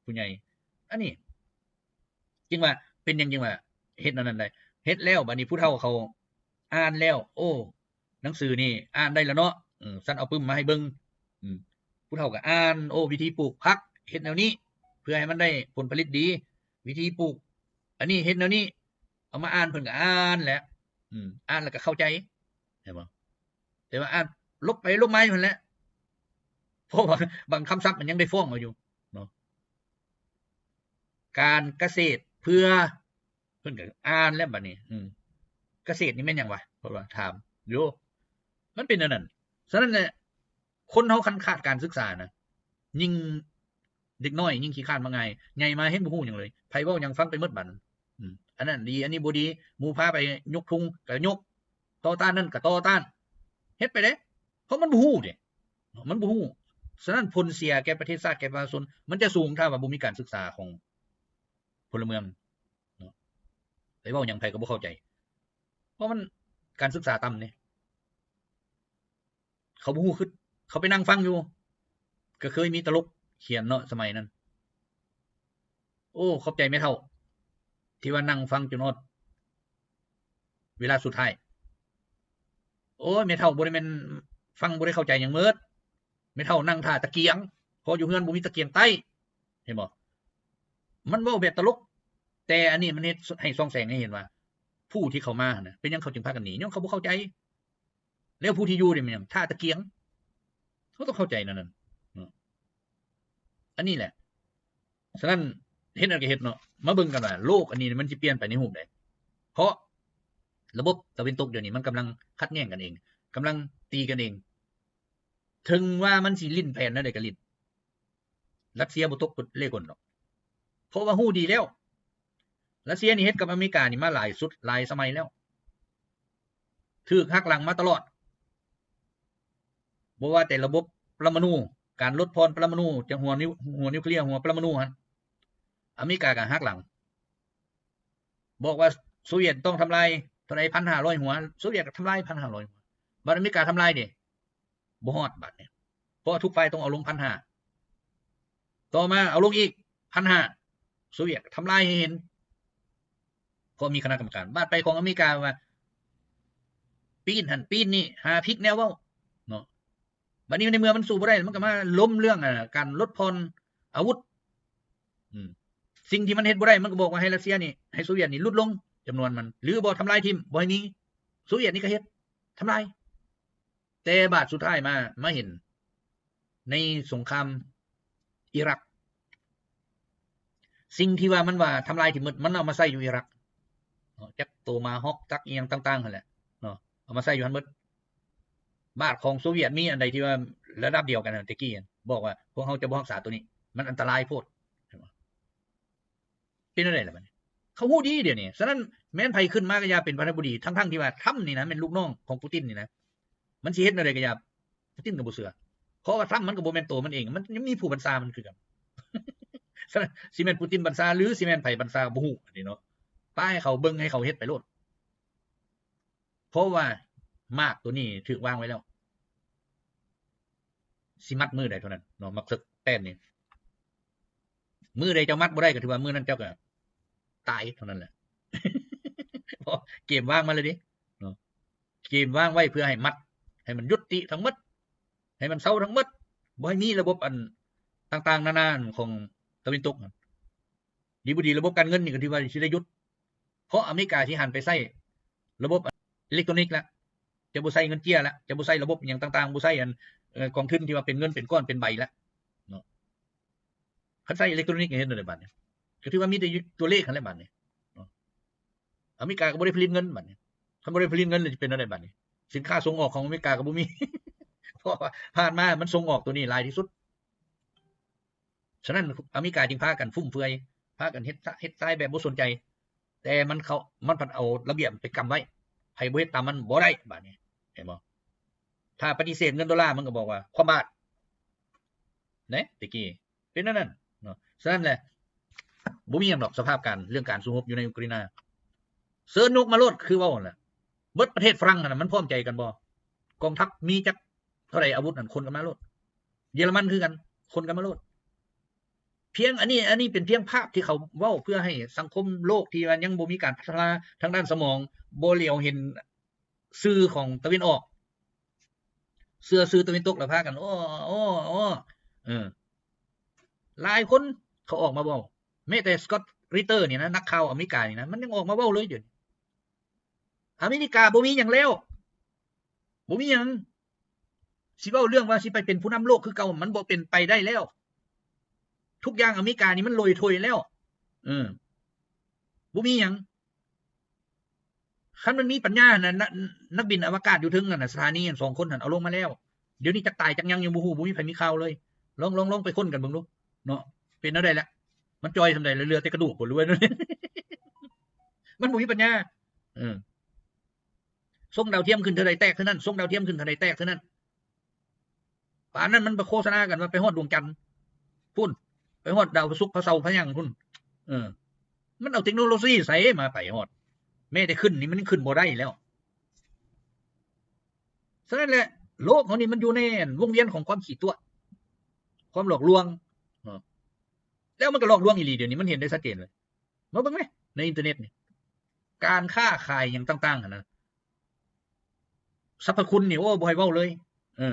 ຜູ້ໃຫຍ່. ອັນນີ້ຈຶ່ງວ່າ ເປັນຫຍັງຈຶ່ງວ່າເຮັດແນວນັ້ນໄດ້? ເຮັດແລ້ວບາດນີ້ຜູ້ເຖົ້າເຂົາອ່ານແລ້ວ ໂອ້ ໜັງສືນີ້ອ່ານໄດ້ແລ້ວເນາະ ເອີ ຊັ້ນເອົາປຶ້ມມາໃຫ້ເບິ່ງ. ອືມ ຜູ້ເຖົ້າກໍອ່ານ ໂອ້ ວິທີປູກຜັກເຮັດແນວນີ້ ເພື່ອໃຫ້ມັນໄດ້ຜົນຜະລິດດີ ວິທີປູກອັນນີ້ເຮັດແນວນີ້ ເອົາມາອ່ານ ເພິ່ນກໍອ່ານແຫຼະ ອືມ ອ່ານແລ້ວກໍເຂົ້າໃຈ ເຫັນບໍ່? ແຕ່ວ່າອ່ານລົບໄປລົບມາຢູ່ຫັ້ນແຫຼະ ເພາະວ່າບາງຄຳສັບມັນຍັງໄດ້ຟ້ອງເອົາຢູ່ເນາະ. ການກະເສດເພື່ອ ເພິ່ນກໍອ່ານແລ້ວບາດນີ້ ອືມ ກະເສດນີ້ແມ່ນຫຍັງວະ ເພິ່ນວ່າຖາມ ໂຢ ມັນເປັນແນວນັ້ນ. ສະນັ້ນແຫຼະ ຄົນເຮົາຄັນຂາດການສຶກສານະ ຍິ່ງເດັກນ້ອຍຍິ່ງຂີ້ຄ້ານມັກງ່າຍ ໃຫຍ່ມາແຮ່ງບໍ່ຮູ້ຫຍັງເລີຍ ໃຜເວົ້າຫຍັງຟັງໄປໝົດບາດນັ້ນ. ອືມ ອັນນັ້ນດີ ອັນນີ້ບໍ່ດີ ໝູ່ພາໄປຍົກທຸງກໍຍົກ ຕໍ່ຕ້ານນັ້ນກໍຕໍ່ຕ້ານ ເຮັດໄປເດ້ ເພາະມັນບໍ່ຮູ້ເດ້ ມັນບໍ່ຮູ້. ສະນັ້ນຜົນເສຍແກ່ປະເທດຊາດ ແກ່ປະຊາຊົນ ມັນຈະສູງ ຖ້າວ່າບໍ່ມີການສຶກສາຂອງພົນລະເມືອງເນາະ ໄປເວົ້າຫຍັງໃຜກໍບໍ່ເຂົ້າໃຈ ເພາະມັນ ການສຶກສາຕ່ຳເດ້. ເຂົາບໍ່ຮູ້ ຄືເຂົາໄປນັ່ງຟັງຢູ່ ກໍເຄີຍມີຕະຫຼົກຂຽນເນາະ ສະໄໝນັ້ນ ໂອ້ ຂອບໃຈແມ່ເຖົ້າ ທີ່ວ່ານັ່ງຟັງຈົນຮອດເວລາສຸດທ້າຍ. ໂອ້ຍ ແມ່ເຖົ້າບໍ່ໄດ້ແມ່ນຟັງ ບໍ່ໄດ້ເຂົ້າໃຈຫຍັງໝົດ ແມ່ເຖົ້ານັ່ງຖ້າຕະກຽງ ເພາະຢູ່ເຮືອນບໍ່ມີຕະກຽງໄຕ້ ເຫັນບໍ່? ມັນເວົ້າແບບຕະຫຼົກ ແຕ່ອັນນີ້ມັນເຮັດໃຫ້ສ່ອງແສງໃຫ້ເຫັນວ່າ ຜູ້ທີ່ເຂົ້າມາຫັ້ນນະ ເປັນຫຍັງເຂົາຈຶ່ງພາກັນໜີ? ຍ້ອນເຂົາບໍ່ເຂົ້າໃຈ. ແລ້ວຜູ້ທີ່ຢູ່ນີ້ແມ່ນຫຍັງ? ທ່າຕະກຽງ. ເຮົາຕ້ອງເຂົ້າໃຈແນວນັ້ນເນາະ. ອັນນີ້ແຫຼະ. ສະນັ້ນ ເຮັດຫຍັງກໍເຮັດເນາະ. ມາເບິ່ງກັນວ່າໂລກອັນນີ້ມັນຊິປ່ຽນໄປໃນຮູບໃດ? ເພາະລະບົບຕາເວັນຕົກດຽວນີ້ມັນກຳລັງຂັດແຍ່ງກັນເອງ. ກຳລັງຕີກັນເອງ. ເຖິງວ່າມັນຊິຫຼິ້ນແຜນແນວໃດກໍຫຼິ້ນ, ຣັດເຊຍບໍ່ຕົກເລກົນດອກ ເພາະວ່າຮູ້ດີແລ້ວ. ຣັດເຊຍນີ້ເຮັດກັບອາເມລິການີ້ມາຫຼາຍຊຸດຫຼາຍສະໄໝແລ້ວ, ຖືກຫັກຫຼັງມາຕະຫຼອດ. ບໍ່ວ່າແຕ່ລະບົບປະລະມະນູ, ການລົດຜ່ອນປະລະມະນູ, ຈາກຫົວນິວ ຫົວນິວເຄລຍ, ຫົວປະລະມະນູຫັ້ນ, ອາເມລິກາກໍຫັກຫຼັງ. ບອກວ່າໂຊວຽດຕ້ອງທຳລາຍເທົ່າໃດ ພັນຫ້າຮ້ອຍຫົວ, ໂຊວຽດກໍທຳລາຍພັນຫ້າຮ້ອຍຫົວ. ບາດອາເມລິກາທຳລາຍເດ ບໍ່ຮອດບາດນີ້, ເພາະວ່າທຸກຝ່າຍຕ້ອງເອົາລົງພັນຫ້າ, ຕໍ່ມາເອົາລົງອີກພັນຫ້າ, ໂຊວຽດກໍທຳລາຍໃຫ້ເຫັນ ເພາະມີຄະນະກຳມະການ. ບາດໄປຂອງອາເມລິກາວ່າ ປີນຫັ້ນປີນນີ້, ຫາພິກແນວເວົ້າເນາະ. ບາດນີ້ໃນເມື່ອມັນສູ້ບໍ່ໄດ້ ມັນກໍມາລົມເລື່ອງ ອາ ການລົດຜ່ອນອາວຸດ. ອືມ ສິ່ງທີ່ມັນເຮັດບໍ່ໄດ້ ມັນກໍບອກວ່າໃຫ້ຣັດເຊຍນີ້, ໃຫ້ໂຊວຽດນີ້ຫຼຸດລົງຈຳນວນມັນ ຫຼືບໍ່ທຳລາຍຖິ້ມ ບໍ່ໃຫ້ມີ. ໂຊວຽດນີ້ກໍເຮັດ ທຳລາຍ. ແຕ່ບາດສຸດທ້າຍມາ ມາເຫັນໃນສົງຄາມອີຣັກ, ສິ່ງທີ່ວ່າມັນວ່າທຳລາຍທີ່ໝົດ ມັນເອົາມາໃສ່ຢູ່ອີຣັກເນາະ, ຈັກໂຕມາຮອກ ຈັກອີ່ຫຍັງຕ່າງໆຫັ້ນແຫຼະເນາະ, ເອົາມາໃສ່ຢູ່ຫັ້ນໝົດ. ບາດຂອງໂຊວຽດມີອັນໃດທີ່ວ່າລະດັບດຽວກັນນະ ແຕ່ກີ້ຫັ້ນ ບອກວ່າພວກເຮົາຈະບໍ່ຮັກສາໂຕນີ້ ມັນອັນຕະລາຍໂພດ. ເປັນແນວໃດລະບາດນີ້? ເຂົາຮູ້ດີດຽວນີ້. ສະນັ້ນແມ່ນໃຜຂຶ້ນມາກໍຢ່າເປັນປະທານາທິບໍດີ, ທັງໆທີ່ວ່າທຣຳນີ້ນະ ແມ່ນລູກນ້ອງຂອງປູຕິນນີ້ນະ, ມັນຊິເຮັດແນວໃດກໍຢ່າ, ປູຕິນກໍບໍ່ເຊື່ອ. ເພາະວ່າທຣຳມັນກໍບໍ່ແມ່ນໂຕມັນເອງ, ມັນຍັງມີຜູ້ບັນຊາມັນຄືກັນ. ສະນັ້ນຊິແມ່ນປູຕິນບັນຊາ ຫຼືຊິແມ່ນໃຜບັນຊາບໍ່ຮູ້ ອັນນີ້ເນາະ. ປະໃຫ້ເຂົາເບິ່ງ, ໃຫ້ເຂົາເຮັດໄປໂລດ. ເພາະວ່າໝາກໂຕນີ້ຖືກວາງໄວ້ແລ້ວ, ຊິມັດມື້ໃດເທົ່ານັ້ນເນາະ, ໝາກເສິກແຕນນີ້. ມື້ໃດເຈົ້າມັດບໍ່ໄດ້ ກໍຖືວ່າມື້ນັ້ນເຈົ້າກໍຕາຍເທົ່ານັ້ນແຫຼະ. ເພາະເກມວາງມາແລ້ວເດ້ເນາະ, ເກມວາງໄວ້ເພື່ອໃຫ້ມັດ, ໃຫ້ມັນຢຸດຕິທັງໝົດ, ໃຫ້ມັນເຊົາທັງໝົດ, ບໍ່ໃຫ້ມີລະບົບອັນຕ່າງໆນານາຂອງຕາເວັນຕົກ. ດີບໍ່ດີ ລະບົບການເງິນນີ້ກໍຖືວ່າຊິໄດ້ຢຸດ, ເພາະອາເມລິກາຊິຫັນໄປໃຊ້ລະບົບອີເລັກໂຕນິກລະ, ຈະບໍ່ໃຊ້ເງິນເຈ້ຍລະ, ຈະບໍ່ໃຊ້ລະບົບຫຍັງຕ່າງໆ, ບໍ່ໃຊ້ອັນ ເອີ ກອງທຶນທີ່ວ່າເປັນເງິນເປັນກ້ອນເປັນໃບລະເນາະ. ຄັນໃຊ້ອີເລັກໂຕນິກເຮັດແນວໃດບາດນີ້? ກໍຖືວ່າມີແຕ່ຕົວເລກຫັ້ນແຫຼະບາດນີ້ເນາະ. ອາເມລິກາກໍບໍ່ໄດ້ຜະລິດເງິນບາດນີ້, ຄັນບໍ່ໄດ້ຜະລິດເງິນແລ້ວຈະເປັນແນວໃດບາດນີ້? ສິນຄ້າສົ່ງອອກຂອງອາເມລິກາກໍບໍ່ມີ, ເພາະວ່າຜ່ານມາມັນສົ່ງອອກຕົວນີ້ຫຼາຍທີ່ສຸດ. ສະນັ້ນອາເມລິກາຈຶ່ງພາກັນຟຸມເຟືອຍ, ພາກັນເຮັດຊະ ເຮັດຊາຍແບບບໍ່ສົນໃຈ, ແຕ່ມັນເຂົ້າ ມັນພັດເອົາລະບຽບໄປກຳໄວ້, ໃຜບໍ່ເຮັດຕາມມັນບໍ່ໄດ້ບາດນີ້, ເຫັນບໍ່? ຖ້າປະຕິເສດເງິນໂດລາ ມັນກໍບອກວ່າຄວາມບາດ ເດ້ ແຕ່ກີ້ເປັນແນວນັ້ນເນາະ. ສະນັ້ນແຫຼະ ບໍ່ມີຫຍັງດອກ ສະພາບການເລື່ອງການສູ້ຮົບຢູ່ໃນອຸກຣາຍນາ, ເຊີນຍົກມາໂລດ ຄືເວົ້າຫັ້ນແຫຼະ. ເບິດປະເທດຝຣັ່ງຫັ້ນນະ ມັນພ້ອມໃຈກັນບໍ່? ກອງທັບມີຈັກ ເທົ່າໃດອາວຸດນັ້ນ ຂົນກັນມາໂລດ. ເຢຍລະມັນຄືກັນ ຂົນກັນມາໂລດ. ພຽງອັນນີ້ ອັນນີ້ເປັນພຽງພາບທີ່ເຂົາເວົ້າເພື່ອໃຫ້ສັງຄົມໂລກທີ່ວ່າຍັງບໍ່ມີການພັດທະນາທາງດ້ານສະໝອງ ບໍ່ຫຼຽວເຫັນສື່ຂອງຕາເວັນອອກ, ເຊື່ອສື່ຕາເວັນຕົກແລ້ວພາກັນ ໂອ້ ໂອ້ ໂອ້ ເອີ ຫຼາຍຄົນເຂົາອອກມາເວົ້າ. ແມ້ແຕ່ Scott Ritter ນີ້ນະ ນັກຂ່າວອາເມລິການີ້ນະ ມັນຍັງອອກມາເວົ້າເລີຍດຽວນີ້. ອາເມລິກາບໍ່ມີຫຍັງແລ້ວ, ບໍ່ມີຫຍັງ. ຊິເວົ້າເລື່ອງວ່າຊິໄປເປັນຜູ້ນຳໂລກຄືເກົ່າ ມັນບໍ່ເປັນໄປໄດ້ແລ້ວ. ທຸກຢ່າງອາເມລິການີ້ມັນໂລຍໂທຍແລ້ວ. ເອີ ບໍ່ມີຫຍັງ. ຄັນມັນມີປັນຍາຫັ້ນນະ ນະ ນັກບິນອະວະກາດຢູ່ເທິງຫັ້ນນະ ສະຖານີຫັ້ນ ສອງຄົນຫັ້ນເອົາລົງມາແລ້ວ. ດຽວນີ້ຈັກຕາຍຈັກຫຍັງຍັງບໍ່ຮູ້, ບໍ່ມີໃຜມີຂ່າວເລີຍ. ລອງ ລອງ ລອງໄປຄົ້ນກັນເບິ່ງດູເນາະ, ເປັນແນວໃດລະ? ມັນຈ່ອຍສ່ຳໃດລະ? ເຫຼືອແຕ່ກະດູກບໍ່ ຫຼືວ່າ ມັນບໍ່ມີປັນຍາ. ເອີ ສົ່ງດາວທຽມຂຶ້ນເທົ່າໃດແຕກເທົ່ານັ້ນ, ສົ່ງດາວທຽມຂຶ້ນເທົ່າໃດແຕກເທົ່ານັ້ນ. ປານນັ້ນມັນໄປໂຄສະນາກັນວ່າໄປຮອດດວງຈັນພຸ້ນ, ໄປຮອດດາວພະສຸກ ພະເສົາ ພະຫຍັງພຸ້ນ. ເອີ ມັນເອົາເຕັກໂນໂລຊີໃສມາໄປຮອດ? ແມ້ແຕ່ຂຶ້ນນີ້ມັນຂຶ້ນບໍ່ໄດ້ແລ້ວ. ສະນັ້ນແຫຼະ ໂລກເຮົານີ້ມັນຢູ່ໃນວົງວຽນຂອງຄວາມຂີ້ຕົວະ, ຄວາມຫຼອກລວງເນາະ. ແລ້ວມັນກໍຫຼອກລວງອີ່ຫຼີ, ດຽວນີ້ມັນເຫັນໄດ້ຊັດເຈນເລີຍ. ມາເບິ່ງແມ ໃນອິນເຕີເນັດນີ້ ການຄ້າຂາຍຫຍັງຕ່າງໆຫັ້ນນະ, ສັບພະຄຸນນີ້ ໂອ້ ບໍ່ໃຫ້ເວົ້າເລີຍ. ເອີ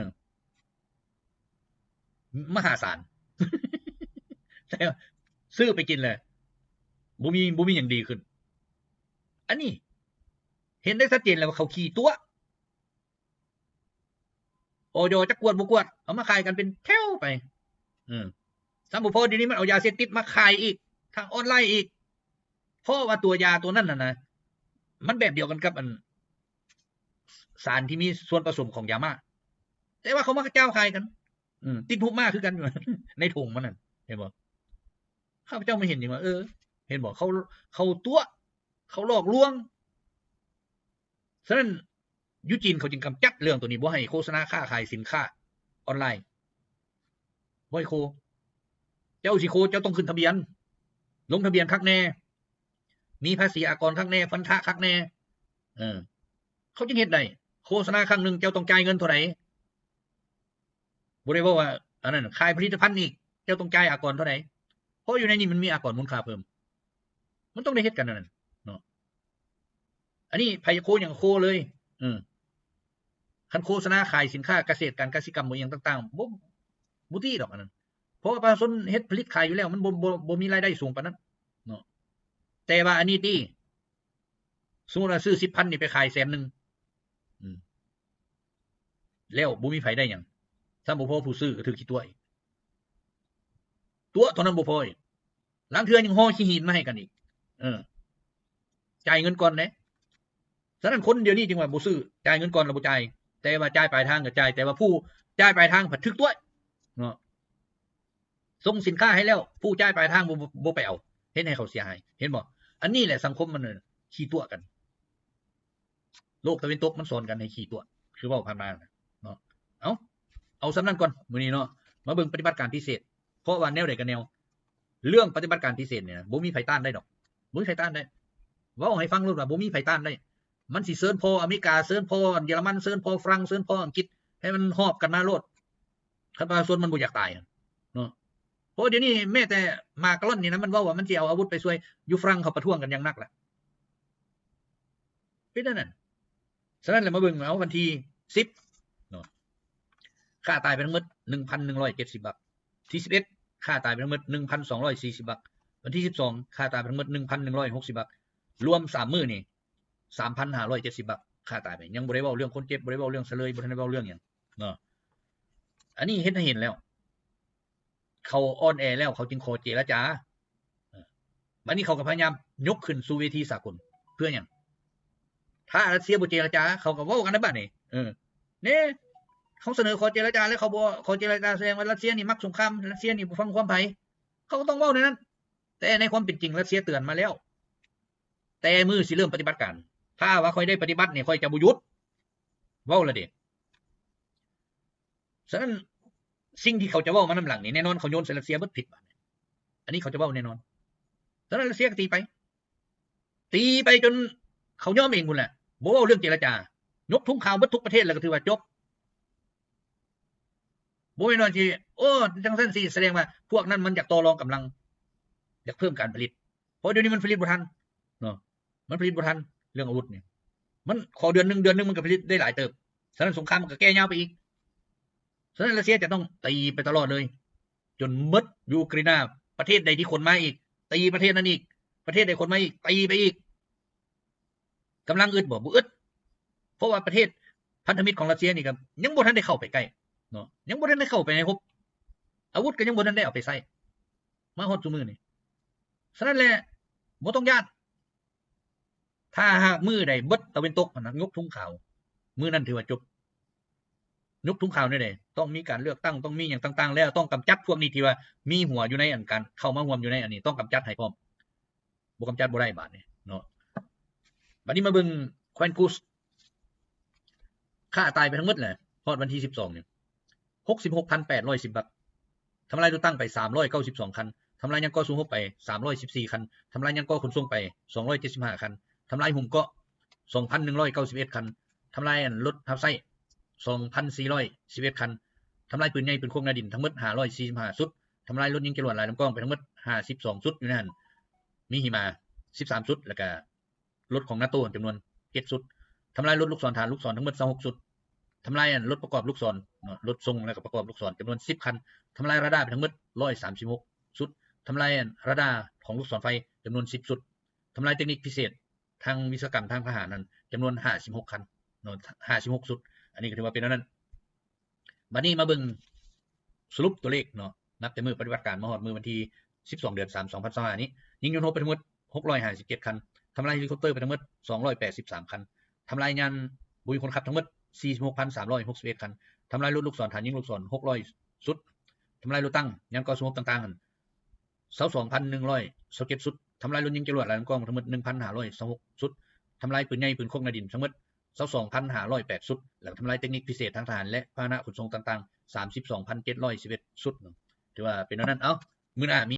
ມະຫາສານ. ແຕ່ຊື້ໄປກິນແລ້ວ ບໍ່ມີ ບໍ່ມີຫຍັງດີຂຶ້ນ. ອັນນີ້ເຫັນໄດ້ຊັດເຈນແລ້ວວ່າເຂົາຂີ້ຕົວະ. ອອຍ ຈັກກວດບໍ່ກວດ ເອົາມາຂາຍກັນເປັນແຖວໄປ. ເອີ ຊ້ຳບໍ່ພໍ ດຽວນີ້ມັນເອົາຢາເສບຕິດມາຂາຍອີກ ທາງອອນລາຍອີກ. ເພາະວ່າຕົວຢາຕົວນັ້ນນະ ມັນແບບດຽວກັນກັບອັນ ສານທີ່ມີສ່ວນປະສົມຂອງຢາມ້າ ແຕ່ວ່າເຂົາມາກະຈາວຂາຍກັນ ອືມ ຕິດຮູບມ້າຄືກັນ ໃນຖົງມັນນັ້ນ ເຫັນບໍ່? ຂ້າພະເຈົ້າມາເຫັນນີ້ວ່າ ເອີ ເຫັນບໍ່? ເຂົາ ເຂົາຕົວະ ເຂົາຫຼອກລວງ. ສະນັ້ນ ຢູ່ຈີນເຂົາຈຶ່ງກຳຈັດເລື່ອງໂຕນີ້ ບໍ່ໃຫ້ໂຄສະນາຄ້າຂາຍສິນຄ້າອອນລາຍ ບໍ່ໃຫ້ໂຄ. ເຈົ້າຊິໂຄ ເຈົ້າຕ້ອງຂຶ້ນທະບຽນ ລົງທະບຽນຄັກແນ່ ມີພາສີອາກອນຄັກແນ່ ພັນທະຄັກແນ່ ເອີ ເຂົາຈຶ່ງເຮັດໄດ້. ໂຄສະນາຄັ້ງໜຶ່ງ ເຈົ້າຕ້ອງຈ່າຍເງິນເທົ່າໃດ? ບໍ່ໄດ້ເວົ້າວ່າ ອັນນັ້ນ ຂາຍຜະລິດຕະພັນນີ້ ເຈົ້າຕ້ອງຈ່າຍອາກອນເທົ່າໃດ? ເພາະຢູ່ໃນນີ້ມັນມີອາກອນມູນຄ່າເພີ່ມ ມັນຕ້ອງໄດ້ເຮັດກັນອັນນັ້ນເນາະ. ອັນນີ້ໃຜຢາກໂຄຫຍັງໂຄເລີຍ ເອີ ຄັນໂຄສະນາຂາຍສິນຄ້າກະເສດ ການກະສິກຳ ອີ່ຫຍັງຕ່າງໆ ບໍ່ ບໍ່ຕີດອກອັນນັ້ນ ເພາະວ່າປະຊາຊົນເຮັດຜະລິດຂາຍຢູ່ແລ້ວ ມັນບໍ່ ບໍ່ ບໍ່ມີລາຍໄດ້ສູງປານນັ້ນເນາະ. ແຕ່ວ່າອັນນີ້ຕິ ສົມມຸດວ່າຊື້ສິບພັນນີ້ໄປຂາຍແສນໜຶ່ງ ອືມ ແລ້ວບໍ່ມີໃຜໄດ້ຫຍັງ ຊ້ຳບໍ່ພໍຜູ້ຊື້ກໍຖືກຂີ້ຕົວະອີກ ຕົວະເທົ່ານັ້ນບໍ່ພໍອີກ ລາງເທື່ອຍັງຫໍ່ຂີ້ຫີນມາໃຫ້ກັນອີກ ເອີ ຈ່າຍເງິນກ່ອນເດ້. ສະນັ້ນຄົນດຽວນີ້ຈຶ່ງວ່າບໍ່ຊື້ ຈ່າຍເງິນກ່ອນແລ້ວບໍ່ຈ່າຍ ແຕ່ວ່າຈ່າຍປາຍທາງກໍຈ່າຍ ແຕ່ວ່າຜູ້ຈ່າຍປາຍທາງພັດຖືກຕົວະເນາະ. ສົ່ງສິນຄ້າໃຫ້ແລ້ວ ຜູ້ຈ່າຍປາຍທາງບໍ່ ບໍ່ ບໍ່ໄປເອົາ ເຮັດໃຫ້ເຂົາເສຍຫາຍ ເຫັນບໍ່? ອັນນີ້ແຫຼະສັງຄົມມັນ ເອີ ຂີ້ຕົວະກັນ ໂລກຕາເວັນຕົກມັນສອນກັນໃຫ້ຂີ້ຕົວະ ຄືເວົ້າຜ່ານມາເນາະ. ເອົາ ເອົາສ່ຳນັ້ນກ່ອນມື້ນີ້ເນາະ ມາເບິ່ງປະຕິບັດການພິເສດ ເພາະວ່າແນວໃດກໍແນວ ເລື່ອງປະຕິບັດການພິເສດນີ້ນະ ບໍ່ມີໃຜຕ້ານໄດ້ດອກ ບໍ່ມີໃຜຕ້ານໄດ້ ເວົ້າໃຫ້ຟັງໂລດວ່າບໍ່ມີໃຜຕ້ານໄດ້. ມັນຊິເຊີນພໍ່ອາເມລິກາ ເຊີນພໍ່ເຢຍລະມັນ ເຊີນພໍ່ຝຣັ່ງ ເຊີນພໍ່ອັງກິດ ໃຫ້ມັນຮອບກັນມາໂລດ ຄັນປະຊາຊົນມັນບໍ່ຢາກຕາຍເນາະ. ເພາະດຽວນີ້ແມ້ແຕ່ມາກາຣອນນີ້ນະ ມັນເວົ້າວ່າມັນຊິເອົາອາວຸດໄປຊ່ວຍ ຢູ່ຝຣັ່ງເຂົາປະທ້ວງກັນຢ່າງໜັກລະ ເປັນແນວນັ້ນ. ສະນັ້ນແຫຼະ ມາເບິ່ງເອົາວັນທີສິບເນາະ ຂ້າຕາຍໄປທັງໝົດໜຶ່ງພັນໜຶ່ງຮ້ອຍເຈັດສິບບັກ, ທີສິບເອັດ ຂ້າຕາຍໄປທັງໝົດໜຶ່ງພັນສອງຮ້ອຍສີ່ສິບບັກ, ວັນທີສິບສອງ ຂ້າຕາຍໄປທັງໝົດໜຶ່ງພັນໜຶ່ງຮ້ອຍຫົກສິບບັກ, ລວມສາມມື້ນີ້ ສາມພັນຫ້າຮ້ອຍເຈັດສິບບັກຂ້າຕາຍໄປ. ຍັງບໍ່ໄດ້ເວົ້າເລື່ອງຄົນເຈັບ ບໍ່ໄດ້ເວົ້າເລື່ອງສະເລີຍ ບໍ່ທັນໄດ້ເວົ້າເລື່ອງຫຍັງເນາະ. ອັນນີ້ເຮັດໃຫ້ເຫັນແລ້ວ ເຂົາອ່ອນແອແລ້ວ ເຂົາຈຶ່ງຂໍເຈລະຈາ. ເອີ ບັດນີ້ເຂົາກໍພະຍາຍາມຍົກຂຶ້ນສູ່ເວທີສາກົນ ເພື່ອຫຍັງ? ຖ້າຣັດເຊຍບໍ່ເຈລະຈາ ເຂົາກໍເວົ້າກັນໃນບັດນີ້ ເອີ ເນ ເຮົາສະເໜີຂໍເຈລະຈາ ແລ້ວເຂົາບໍ່ຂໍເຈລະຈາ ສະແດງວ່າຣັດເຊຍນີ້ມັກສົງຄາມ ຣັດເຊຍນີ້ບໍ່ຟັງຄວາມໃຜ ເຂົາກໍຕ້ອງເວົ້າແນວນັ້ນ. ແຕ່ໃນຄວາມເປັນຈິງ ຣັດເຊຍເຕືອນມາແລ້ວ ແຕ່ມື້ຊິເລີ່ມປະຕິບັດການ ຖ້າວ່າຂ້ອຍໄດ້ປະຕິບັດນີ້ ຂ້ອຍຈະບໍ່ຢຸດ ເວົ້າລະເດ. ສະນັ້ນ ສິ່ງທີ່ເຂົາຈະເວົ້າມານຳຫຼັງນີ້ ແນ່ນອນເຂົາໂຍນໃສ່ຣັດເຊຍເບິດຜິດບາດນີ້ ອັນນີ້ເຂົາຈະເວົ້າແນ່ນອນ. ສະນັ້ນຣັດເຊຍກໍຕີໄປ ຕີໄປຈົນເຂົາຍອມເອງພຸ້ນແຫຼະ ບໍ່ເວົ້າເລື່ອງເຈລະຈາ ຍົກທຸງຂາວເບິດທຸກປະເທດ ແລ້ວກໍຖືວ່າຈົບ. ບໍ່ແມ່ນວ່າຊິ ໂອ້ ຈັ່ງຊັ້ນຊິສະແດງວ່າພວກນັ້ນມັນຢາກຕໍ່ລອງກຳລັງ ຢາກເພີ່ມການຜະລິດ ເພາະດຽວນີ້ມັນຜະລິດບໍ່ທັນເນາະ ມັນຜະລິດບໍ່ທັນ ເລື່ອງອາວຸດນີ້ ມັນຂໍເດືອນໜຶ່ງ ເດືອນໜຶ່ງມັນກໍຜະລິດໄດ້ຫຼາຍເຕີບ. ສະນັ້ນສົງຄາມມັນກໍແກ່ຍາວໄປອີກ. ສະນັ້ນຣັດເຊຍຈະຕ້ອງຕີໄປຕະຫຼອດເລີຍ ຈົນໝົດຢູເຄຣນນາ. ປະເທດໃດທີ່ຂົນມາອີກ ຕີປະເທດນັ້ນອີກ ປະເທດໃດຂົນມາອີກ ຕີໄປອີກ. ກຳລັງອຶດບໍ່? ບໍ່ອຶດ ເພາະວ່າປະເທດພັນທະມິດຂອງຣັດເຊຍນີ້ກໍຍັງບໍ່ທັນໄດ້ເຂົ້າໄປໃກ້ເນາະ ຍັງບໍ່ທັນໄດ້ເຂົ້າໄປໃນຮົບ ອາວຸດກໍຍັງບໍ່ທັນໄດ້ເອົາໄປໃຊ້ ມາຮອດຊຸມື້ນີ້. ສະນັ້ນແຫຼະ ບໍ່ຕ້ອງຢ້ານ ຖ້າຫາກມື້ໃດເບິດຕາເວັນຕົກຫັ້ນນະ ຍົກທຸງຂາວ ມື້ນັ້ນຖືວ່າຈົບ. ຍົກທຸງຂາວແນວໃດ? ຕ້ອງມີການເລືອກຕັ້ງ ຕ້ອງມີຫຍັງຕ່າງໆ ແລ້ວຕ້ອງກຳຈັດພວກນີ້ທີ່ວ່າມີຫົວຢູ່ໃນອັນການເຂົ້າມາຮ່ວມຢູ່ໃນອັນນີ້ ຕ້ອງກຳຈັດໃຫ້ພ້ອມ. ບໍ່ກຳຈັດບໍ່ໄດ້ບາດນີ້ເນາະ. ບາດນີ້ມາເບິ່ງແຄວ້ນກູສ ຂ້າຕາຍໄປທັງໝົດແຫຼະ ຮອດວັນທີສິບສອງນີ້ ຫົກສິບຫົກພັນແປດຮ້ອຍສິບບັກ, ທຳລາຍລົດຕັ້ງໄປສາມຮ້ອຍເກົ້າສິບສອງຄັນ, ທຳລາຍຍານກໍ່ສູ້ຮົບໄປສາມຮ້ອຍສິບສີ່ຄັນ, ທຳລາຍຍານກໍ່ຂົນສົ່ງໄປສອງຮ້ອຍເຈັດສິບຫ້າຄັນ, ທຳລາຍຫຸ້ມເກາະສອງພັນໜຶ່ງຮ້ອຍເກົ້າສິບເອັດຄັນ, ທຳລາຍ ອັນ ລົດຮັບໃຊ້ສອງພັນສີ່ຮ້ອຍສິບເອັດຄັນ, ທຳລາຍປືນໃຫຍ່ ປືນໂຄກ ໜ້າດິນ ທັງໝົດຫ້າຮ້ອຍສີ່ສິບຫ້າຊຸດ, ທຳລາຍລົດຍິງຈະຫຼວດຫຼາຍລຳກ້ອງໄປທັງໝົດຫ້າສິບສອງຊຸດ ຢູ່ໃນຫັ້ນມີຫິມາສິບສາມຊຸດ ແລ້ວກະ ລົດຂອງນາໂຕຈຳນວນເຈັດຊຸດ, ທຳລາຍລົດລູກສອນຖານລູກສອນທັງໝົດຊາວຫົກຊຸດ, ທຳລາຍ ອັນ ລົດປະກອບລູກສອນເນາະ ລົດສົ່ງແລ້ວກໍປະກອບລູກສອນຈຳນວນສິບຄັນ, ທຳລາຍຣາດາໄປທັງໝົດຮ້ອຍສາມສິບຫົກຊຸດ, ທຳລາຍ ອັນ ຣາດາຂອງລູກສອນໄຟຈຳນວນສິບຊຸດ, ທຳລາຍເຕັກນິກພິເສດທາງວິສະວະກຳທາງທະຫານນັ້ນຈຳນວນຫ້າສິບຫົກຄັນເນາະ ຫ້າສິບຫົກຊຸດ. ອັນນີ້ກໍຖືວ່າເປັນອັນນັ້ນ. ບັດນີ້ມາເບິ່ງສະຫຼຸບຕົວເລກເນາະ ນັບແຕ່ມື້ປະຕິບັດການມາຮອດມື້ວັນທີສິບສອງ ເດືອນສາມ ສອງພັນຊາວຫ້ານີ້, ຍິງຍົນຮົບໄປທັງໝົດຫົກຮ້ອຍຫ້າສິບເຈັດຄັນ, ທຳລາຍເຮລິຄອບເຕີໄປທັງໝົດສອງຮ້ອຍແປດສິບສາມຄັນ, ທຳລາຍຍານ ບໍ່ມີຄົນຂັບທັງໝົດ ສີ່ສິບຫົກພັນສາມຮ້ອຍຫົກສິບເອັດຄັນ, ທຳລາຍລົດລູກສອນ ຖານຍິງລູກສອນ ຫົກຮ້ອຍຊຸດ, ທຳລາຍລົດຖັງ ຫຍັງກໍ ສະຫງົບຕ່າງໆຫັ້ນ ຊາວສອງພັນໜຶ່ງຮ້ອຍຊາວເຈັດຊຸດ, ທຳລາຍລົດຍິງຈະຫຼວດ ລຳກອງທັງໝົດ ໜຶ່ງພັນຫ້າຮ້ອຍຊາວຫົກຊຸດ, ທຳລາຍປືນໃຫຍ່ ປືນຄົກ ໜ້າດິນ ທັງໝົດ ຊາວສອງພັນຫ້າຮ້ອຍແປດຊຸດ ແລ້ວທຳລາຍເຕັກນິກພິເສດທາງທະຫານ ແລະ ພາຫະນະຂົນສົ່ງຕ່າງໆ ສາມສິບສອງພັນເຈັດຮ້ອຍສິບເອັດຊຸດເນາະ. ຖືວ່າເປັນແນວນັ້ນ. ເອົ້າ ມື້ໜ້າມີ